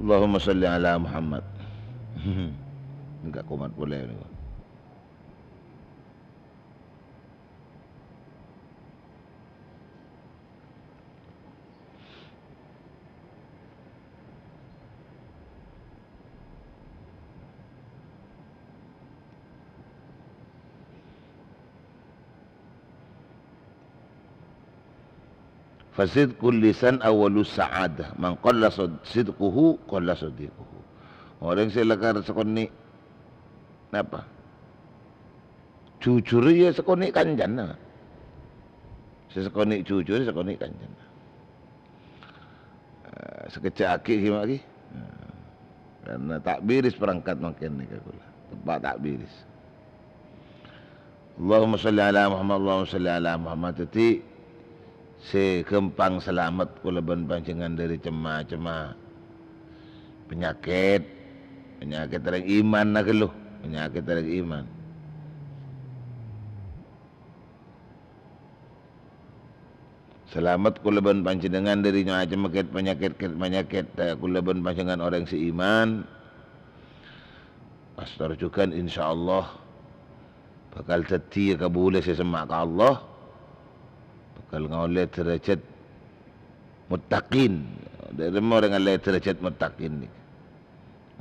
Allahumma shalli ala Muhammad. Enggak komat polè nèko. Fasidqul lisan awwalus sa'adah. Man qalla sad-, sidquhu, qalla sadiquhu. Orèng sè lakar sakonè', napa? Jujur ya sakonè' kancana. Sè sakonè' jujur, sakonè' kancana. Eh, sakejjhâ' aghi' ghi' ma' ghi. Nah, karena ta' bâris perangkat mangkèn nèka kaulâ. Teppa' ta' bâris. Allahumma shalli ala Muhammad, Allahumma shalli ala Muhammad. Dhâddhi, sè ghâmpang salamet kaulâ bân panjhennengngan dhâri cem-macemma panyakèt, panyakèt orèng iman na ghâllu, panyakèt orèng iman. Salamet kaulâ bân panjhennengngan dhâri nyacem kèt-panyakèt, kèt-panyakèt, eh, kaulâ bân panjhennengngan orèng sè iman. Pastor jhughân, insyaallah, bhâkal dhâddhi kabulâ sè semma' ka Allah, bhâkal ngaollè dârâjhât muttaqin. Dhâri ma orèng ngaollè dârâjhât muttaqin nèka?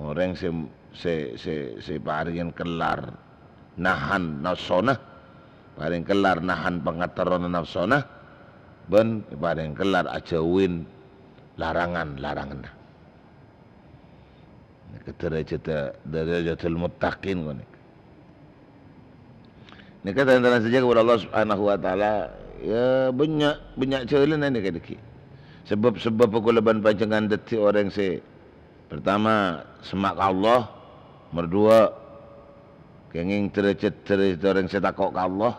Orèng sè, sè, sè, sè parèngè kellar nahan nafsona, parèng kellar nahan pangaterrona nafsona, bân parèng kellar ajhâuwin larangan-laranganna. Nèka dârâjhâddhâ, dârâjhâddhâl muttaqin, ghânèka. Nèka tan-, tan sadhâjâ kaulâ Allah Subhanahu wa Ta'ala, ya, bânnya', bânnya' jhâlânna nèka dhâggi'. Sabâb-sabâb kaulâ bân panjhennengngan dhâddhi orèng sè, pertama, semma' ka Allah, nomor dua, kèngèng dârâjhât, dârâjhât orèng sè tako' ka Allah.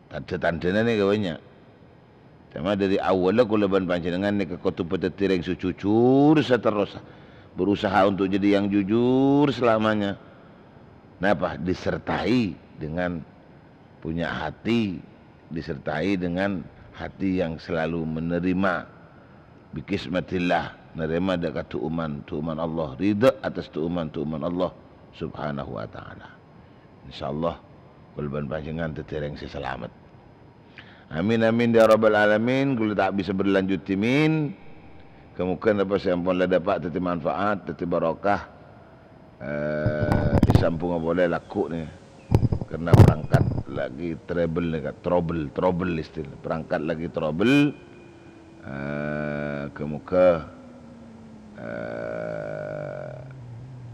Tandhâ-tandhâna nèka bânnya'. Coma dhâri awwâlla kaulâ bân panjhennengngan nèka kodhu padhâddhi rèng sè jujur saterrossa. Berusaha untuk jadi yang jujur selamanya. Napa? Disertai dengan punya hati, disertai dengan hati yang selalu menerima. Bikismatillah, narèma dâ' ka du'uman, du'uman Allah, ridha atas du'uman, du'uman Allah Subhanahu wa Ta'ala. Insyaallah, kaulâ bân panjhennengngan dhâddhi rèng sè salamet. Amin, amin, ya rabbal alamin. Kaulâ ta' bisa berlanjut, min. Ghâ-moghâ napa sè ampon la dâpa' dhâddhi manfaat, dhâddhi barokah. Eh, èsambhungnga polè lagghu' nè. Karena perangkat lagi trouble nè, Kak. Trouble, trouble istilah. Perangkat lagi trouble. Eh, ghâ-moghâ, eh,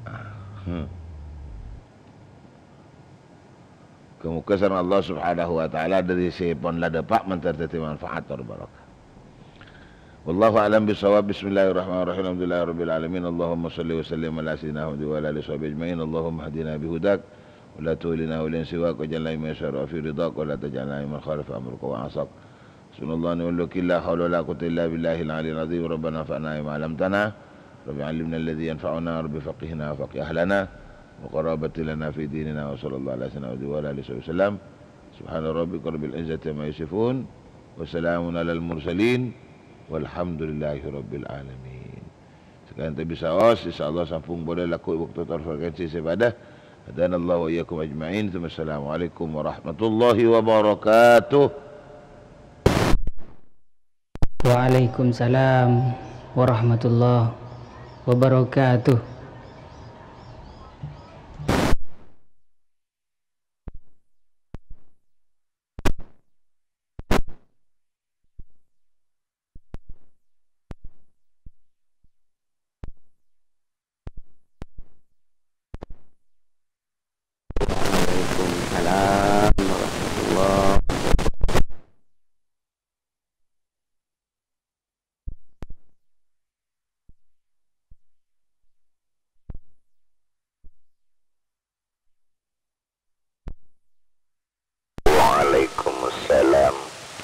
ah, hmm. Ghâ-moghâ sareng Allah Subhanahu wa Ta'ala dhâri sè pon la dâpa' mandhâr dhâddhi manfaat tor barokah. Wallahu a'lam bissawab. Bismillahirrahmanirrahim. Alhamdulillahirabbil alamin. Allahumma shalli wa sallim ala sayyidina Muhammad wa ala alihi washabihi ajma'in. Allahumma hdina bihudak wa la tuwallina waliyan siwak waj'alna mimman yusari'u fi ridhak wa la taj'alna mimman khalafa amraka wa 'asak. Hasbunallahu wa ni'mal wakil, la haula wa la quwwata illa billahil aliyyil azim. Rabbana anfa'na bima 'allamtana. Rabbi 'allimna alladzi yanfa'una. Rabbi faqqihna wa faqqih ahlana. Wa qarabati lana fi dinina. Wa sallallahu ala sayyidina Muhammad wa ala alihi wasallam. Subhana rabbika rabbil izzati amma yasifun. Wa salamun alal mursalin. Walhamdulillahi rabbil alamin. Sakalèyan ta' bisa os, insyaallah sambhung polè lagghu' è bâkto tor frekuensi sè padâ. Hadanallahu wa iyyakum ajma'in. Tsumma assalamualaikum warahmatullahi wabarakatuh. Waalaikumsalam warahmatullahi wabarakatuh. Waalaikumsalam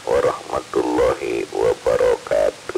warahmatullahi wabarakatuh. Waalaikumsalam warahmatullahi wabarakatuh.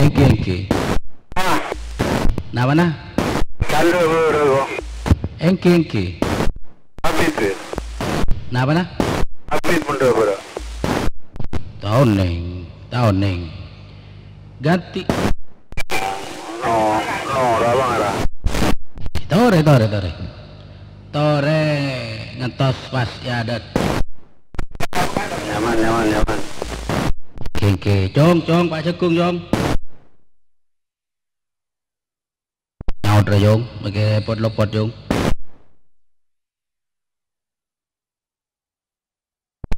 Èngghi, èngghi. Napana? Sallu, Guru. Èngghi, èngghi. Abit. Napana? Min pon dâ' bârâ'. Taonèng, taonèng. Ganti. No, no, ra bângara. Torè, torè, torè. Torè ngantos pas è adât. Nyaman, nyaman, nyaman. Oke, oke. Cong, cong, Pak Jagung, cong. Nyaot ra, Jung. Make pot-lopot, Jung.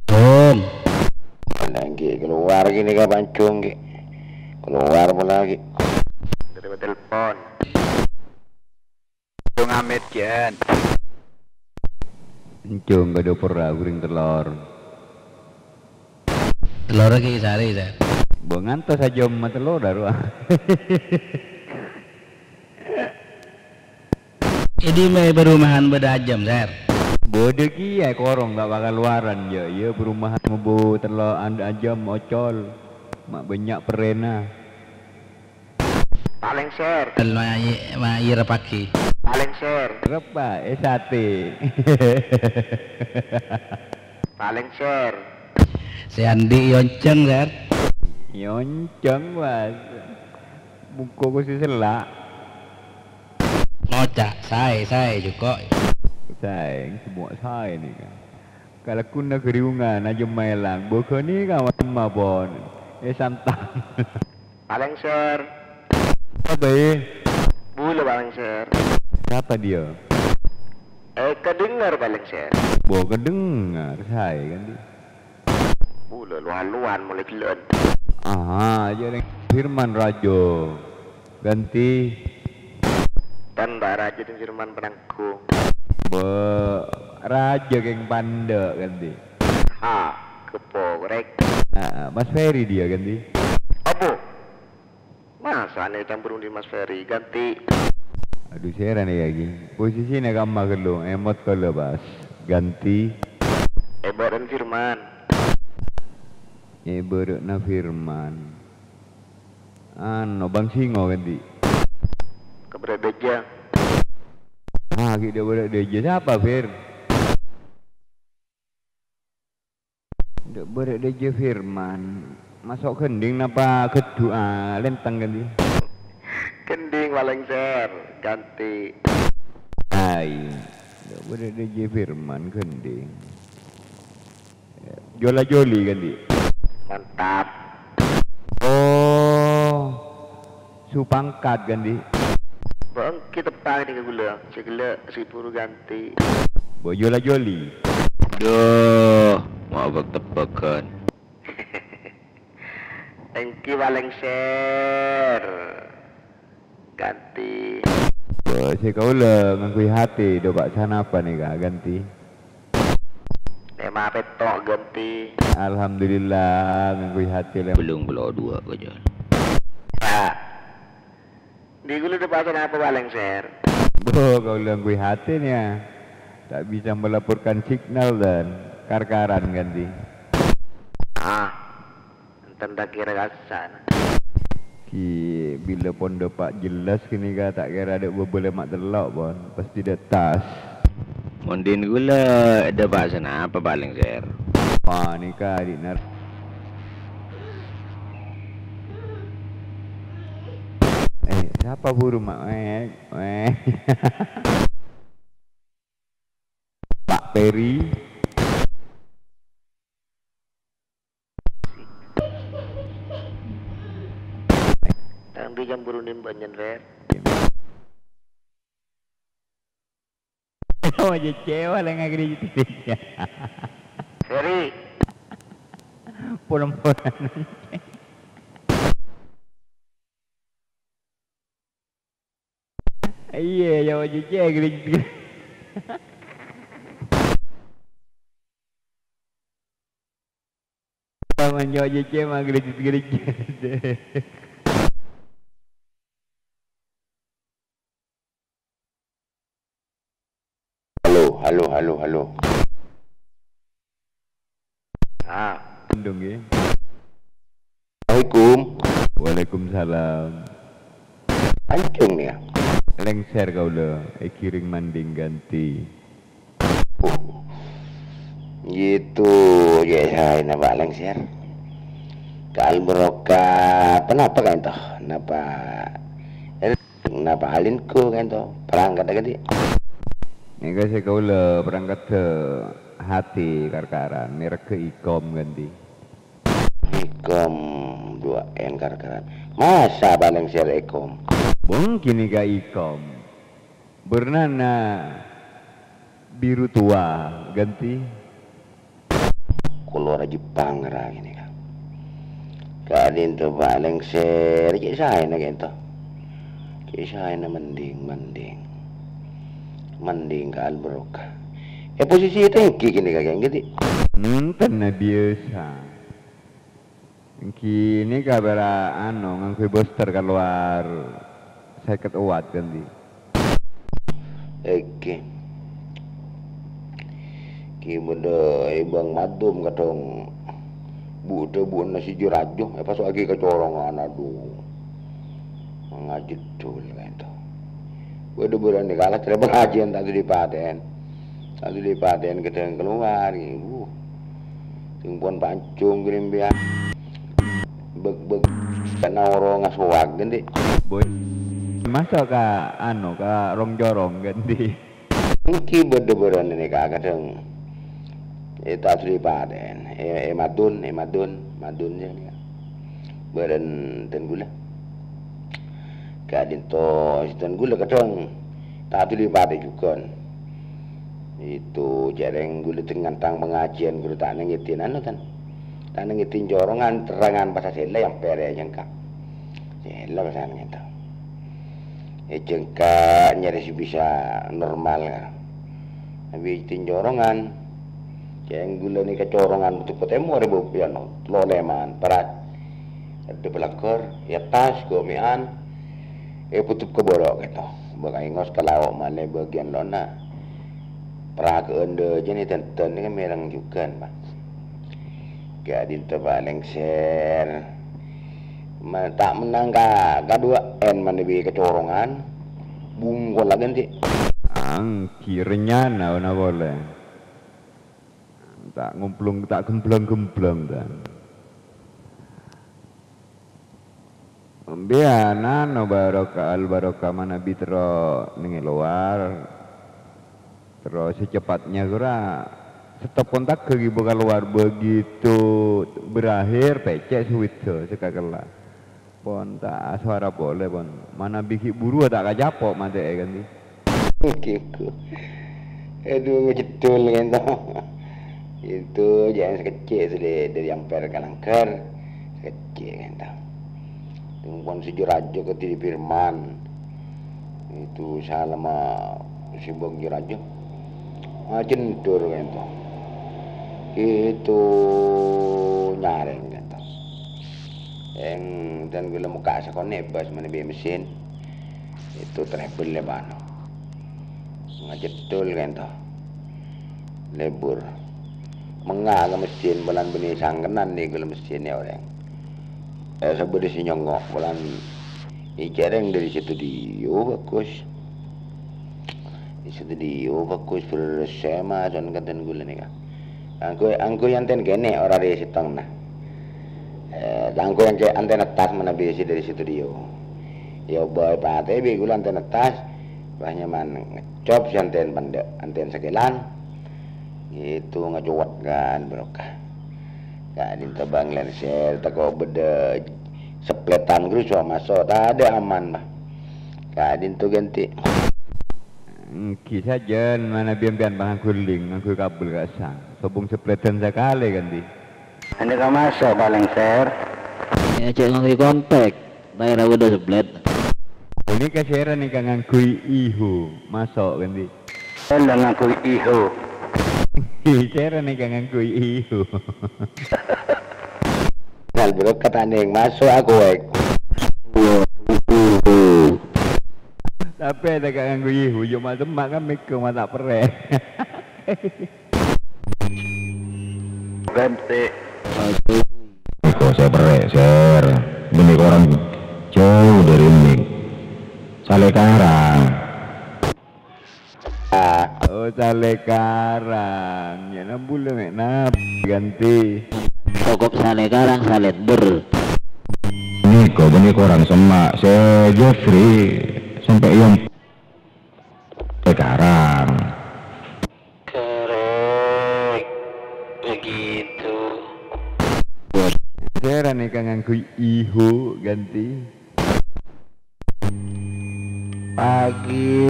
Jung. Mana ngghi keluar gini ka pancung ngghi. Keluar pula ngghi. Terima telepon. Jung Amit, Jan. Encung ka dopor ra guring telor. Telor lagi sehari, Sir. Mbok ngantos ajâm matello dâ' rowa. È dimma è perumahan bâdâ ajâm, Sir? Bâdâ kèya korong ta' pakaluwaran, jâ', iyâ perumahan mabâ tello and-, ajâm ocol. Ma' bânnya' perrèna. Palèng, Sir. Mai, mai reppaghi. Palèng, Sir. Reppa, è satè. Palèng, Sir. Sè andi' èoncèng, Sir. Èoncèng, Bos. Bungko' khusus ella'. Ngoca', saè, saè, jhuko'. Saè, semua saè nèka. Kalagguna ghâriungan, ajâm maèlang. Bâghâni ka ma' pon. È santang. Palèng, Sir. Apa, eh? Bulâ, Palèng, Sir. Siapa dia? Eh, kedengar, Palèng, Sir. Bo, kedengar, saè, kan, di? Bulâ, lowan-lowan, molaè ghellâ'ân. Aha, jârèng Firman Rajo. Ganti. Kan, Pak Rajo, Firman Penanggung. Bo, Rajo kèng pandâ', ganti. Ha, kepo, korèk. Ah, Mas Ferry dia, ganti. Apa? Masa nè campur undi Mas Ferry, ganti. Aduh, sèra nè, ya, ghi. Posisina kamma ghâllu, èmot kaulâ pas. Ganti. È bârâ'na Firman. È bârâ'na Firman. Ano, Bang Singo, ganti. Ka bârâ' dâjâ. Ah, ghi' dâ' bârâ' dâjâ. Sapa, Fir? Dâ' bârâ' dâjâ Firman. Maso' gendhing napa ghâdhuwâ lèntèng, ganti? Gendhing, Palèng, Sir. Ganti. Ai. Dâ' bârâ' dâjâ Firman gendhing. Jola-joli, ganti? Mantap. Oh. Su pangkat, ganti? Bo' èngghi teppa'na ka ghulâ, sè ghellâ' sè buru ganti. Bo' jola-joli. Duh, mabâk tebbhâghân. Èngghi Palèng, Sir. Ganti. Bo', sè kaulâ ngangghuy hatè, dâpa' sanapa nèka, ganti? Lèma pètto' ganti. Alhamdulillah, ngangghuy hatè lè-, Bellung polo duwâ' kejjhâ'. Ya. Di ghulâ dâpa' sanapa Palèng, Sir? Bo, kaulâ ngangghuy hatè nèya. Tak bisa melaporkan signal dan kar-karan ganti. Ah. Enten ta' kèra kassa'. Ghi, bilâ pon dâpa' jellas ghânèka ta' kèra dâ' bâbâlâ ma' tello', pon. Pasti dâ' tas. Mon dhin ghulâ dâpa' sanapa Palèng, Sir? Panèka, Dik Nar-, eh, sapa buru, Mak? Eh, eh. Pak Peri. Tang di jam buru nimba nyen, Fer. Oh, Cece, wala ngagri. Ferry. Pulang-pulang. Iya, ya, Cece, gri-, gri-, Sama nyo Cece mah gri-, gri-, gri-. Halo, halo, halo, halo. Ah. Mendung, ya. Assalamualaikum. Waalaikumsalam. Pancung, ya. Lengser kaula, egiring manding ganti. Oh. Gitu, cè' saèna, Pak Lengser. Ka Al Barokah, ponapa ka'ènto? Napa, napa alingku ka'ènto? Parangkat ghântè. Nèka sè kaulâ parangkat hati kar-karan, mèrek ikom ghântè. Ikom dua N kar-karan. Masa Pak Lengser ikom? Bung kini ka ikom. Bârnana biru tua ghântè. Kolor Jepang ra kènè, Ka'. Ka'dinto Pak Lengser, cè' saèna ka'ènto. Cè' saèna mending, mending. Mending Ka' Al Barokah. È posisi tèngghi kènè, Ka', kènè, Ka'. Enten, biyasa. Kènè kabârâ, ano, ngangghuy booster kalowar sèket watt ghântè. Èngghi. Ghi' bâdâ è Bang Madum kadhâng bu-, dhâbuwânna si Jurajo, èpaso'aghi ka corongan, adu. Ngajeddhul ka'ènto. Bâdâ bârâna kala jârèya pangajiyân ta' duli patèn. Ta' duli patèn kadhâng kalowar, ghi, wuh. Sèngpon pancung ghi rèmpèyan. Bek-, bek-, kana oro ngasoak ghântè. Boy. Maso' ka, ano, ka rong-corong ghântè. Èngghi bâdâ bârâna nèka kadhâng. È, ta' duli patèn. È, è Madun, è Madun, Madun sè nèka. Bârân dân ghulâ. Ka'dinto sèdhân ghulâ kadhâng ta' duli patè jhughân. Itu jhâreng ghulâ dengan tang pangajiyân ghulâ ta' nangèdin anu, tan. Ta' nangèdin corongan terrangan pas sella yamper è jengka. Sella pas nangèdin. È jengka nyarè sè bisa normal, kan. Abis èdin corongan. Cèng ghulâ nèka corongan butuh ka tèmor, Bu, ya, no. Lo leman, parat. Adâ palagghâr, è attas, gomè'an, è butuh ka bârâ' kèto. Bâkal èngos ka lao' malè bâgiyân lo'na. Paragâ'ân dâjâna tenten nèka mèreng jhughân, Pak. Ka'dinto Pak Lengser. Ma-, ta' mennang ka, kaduwâ'ân manabi ka corongan. Bungkol lagi nanti. Èngghi rènyana ona polè. Ta' ngomplong, ta' gemblang-gemblang, ta'. Sampèyan, ano, barokah, al barokah manabi terro neng è lowar. Terro secepatnya ghârâ stop kontak ghâghi bâ kalowar, begitu berakhir, pècè' sè wèdhâ sè kakella. Pon ta' asowara polè, pon. Manabi ghi' buru ta' kacapo' matè'è, kan, di? Ghi-, ghi-, adu, ngajeddhul kènto. Itu jhân sakejjhâ' sè dâri, dâri Ampèr ka Langghâr. Sakejjhâ' kènto. Tungkon sè jhur-ajhur ka diri Firman. Itu salama sibuk jhur-ajhur. Ajendhur kènto. Itu nyarèng kènto. Eng, dân ghulâ mokka' sakonè' bas manabi mesin. Itu travel lè bano. Ngajeddhul kènto. Lebur. Mengnga' ka mesin, polana bânnè sangkennan nèko la mesin è orèng. Eh, sabâdâ sè nyongngo', polana ècarèng dâri studio, bagus. Studio, bagus, bersama, son kènto ghulâ nèka. Angghuy, angghuy antèn kènè' ora rè sèttongnga. Eh, angghuy angkè antèn attas manabi sè dâri studio. Ya, bâi patè bi' ghulâ antèn attas, pas nyaman ngecop sè antèn pandâ', antèn sakèlan. Itu ngacowat kan, barokah. Ka'dinto Bang Lengser, tako' bâdâ seplètan ghuru so maso', tadâ' aman, bah. Ka'dinto ghântè. Èngghi sajân, manabi sampèyan pas ngangghuy link, ngangghuy kabel ka'issa'. Sobung seplètan sakalè, kan, di? Anèka maso', Pak Lengser. Ya, cè' ngangghuy kontak. Daerah Wonosoblèt. Ini ka sèra nèka ngangghuy ihu, maso' kan, di? Ella ngangghuy ihu. Sèra nèka ngangghuy ihu. Nal, bro, katanya yang maso' aku, wek. Tapè ta' ka ngangghuy ihu, coma temma' kan mèko mata perè'. Ghântè. Kok sè perè', Ser? Bânnè korang jauh dari ini. Salèkara. Ah, oh, Salè Karang, ya nambulè mè' napa ganti. Pokok Salè Karang salender. Nèko bânnè korang semma' sè Jeffrey sampè' yom Salè Karang. Korrek. Begitu. Sèra nèka ngangghuy ihu ganti. Pagi.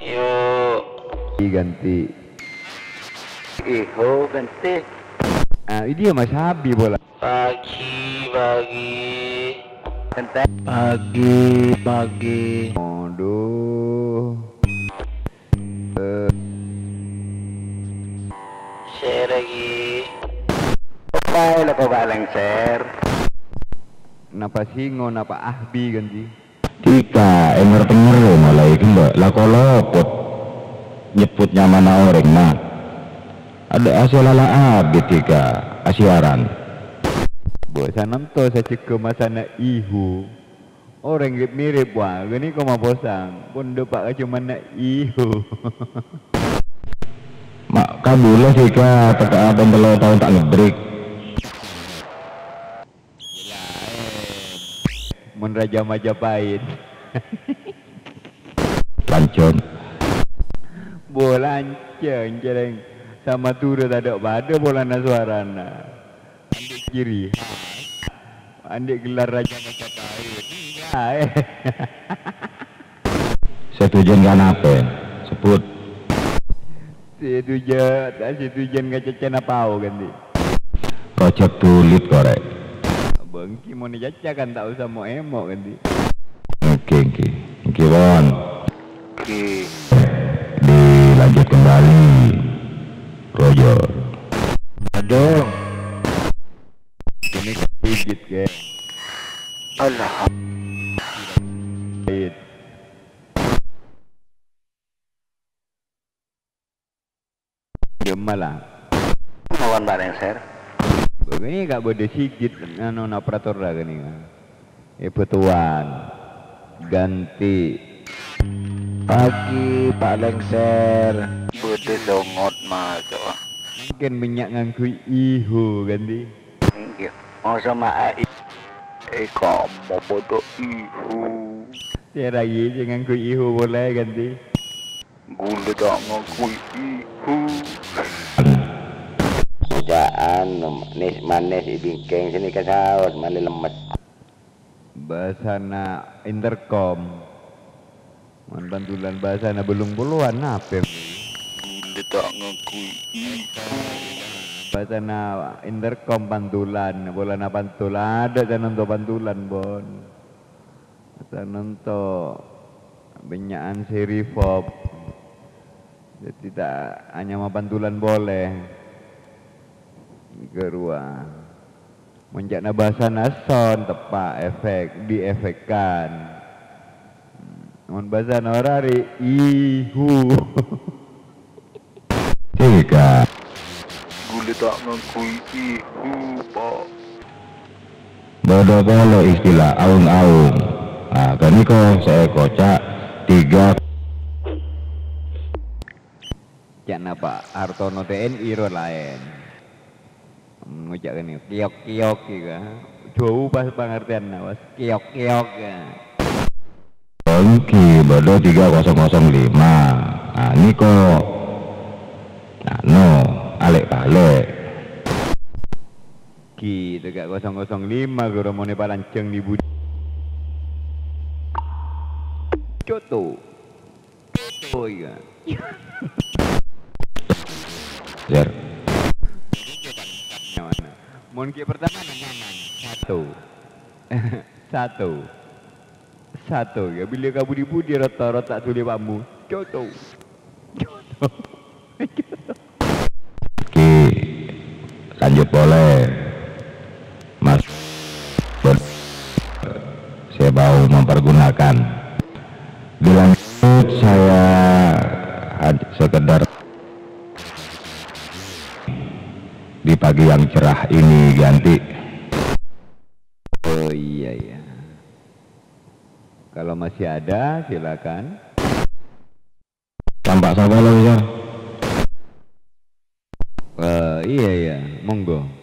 Yo. I ganti. Ihu ganti. Ah, ini ya Mas Abi bola. Pagi, pagi. Ganti. Pagi, pagi. Aduh. Eh, Sèra ghi. Paè la kok gak lengser. Napa singo, napa ahbi ganti? Dhika ènger-tènger molaè ghellâ' la kolopot nyebbhut nyamana orèng, Mat. Adâ' asèla la abit dhika asiyaran. Bâ' sanonto sajjhegghâ masana ihu. Orèng rip-mirip, wa, ghânèka maposang. Pon dâpa' ka jhâmanna ihu. Ma' kabulâ dhika tekka'a pon tello taon ta' ngebbrik. Mon Raja Majapahit. Lanjut. Bo lanceng, cereng. Sa Madhurâ tadâ' padâ polana sowarana. Andi' ciri khas. Andi' gelar Raja Majapahit. Enggak, eh. Sè dhujân kanapè? Sebbhut. Sè dhujân, ta' sè dhujân ka cècèna pao ganti. Rojak dulit korè. Bângki mon ècaca kan ta' osa mo'-emo' ganti. Èngghi, èngghi. Èngghi, pon. Ghi. Dilanjut kembali. Roger. Aduh. Ini pijit, ghi. Alah. Pijit. Gemma la. Mawon Pak Lengser. Bâ' ghânèka bâdâ sigit, anu, operatorra ghânèka. Ibu Tuan. Ganti. Pagi Pak Lengser. Bâdâ songot, Mas. Mungkin bânnya' ngangghuy ihu, ganti. Inggih. Masa ma'a i-, eh, kamu bâdâ ihu. Sèra ghi sè ngangghuy ihu polè, ganti. Ghulâ ta' ngangghuy ihu. Bâcaan manis-manis è bingkèng sè nèka saos malè lemmet. Bhâsana interkom. Mon pandulan bhâsana bâllung polowan, napè? Ghulâ ta' ngangghuy ihu. Bhâsana interkom pandulan, polana pandulan, adâ' sanonto pandulan, pon. Sanonto bânnya'an sè reverb. Dhâddhi ta' anyama pandulan polè. Ghâruwa. Mon ca'na bhâsana sound, teppa' efek, diefekkan. Mon bhâsana orari, ihu. Tiga. Ghulâ ta' ngangghuy ihu, Pak. Bâdâ polè istilah aung-aung. Nah, ghânèka sè èkoca' tiga. Ca'na Pak Hartono T N I ro laèn. Ngoca' ghânèka, kiyok-kiyok, ghi, ka. Jhâu pas pangartèyanna, pas kiyok-kiyok, ya. Èngghi bâdâ tiga kosong kosong lima. Nah, nèko. Anu, alè'-palè'. Ghi, tiga kosong kosong lima, ghâruwa mon èpalanjhâng è budi. Coto. Oh, iya. Zer. Nyaman. Mon ghi' pertama nyaman. Satu. Satu. Satu, ya, bilâ ka budi-budi, rata-rata dhuli pambu. Coto. Coto. Ki, lanjut polè. Mas, saya mau mempergunakan. Dilanjut, saya had-, sekedar di pagi yang cerah ini ganti. Oh, iya, iya. Kalau masih ada, silakan. Tanpa Pak Sapa lo, Mister? Eh, iya, iya, monggo.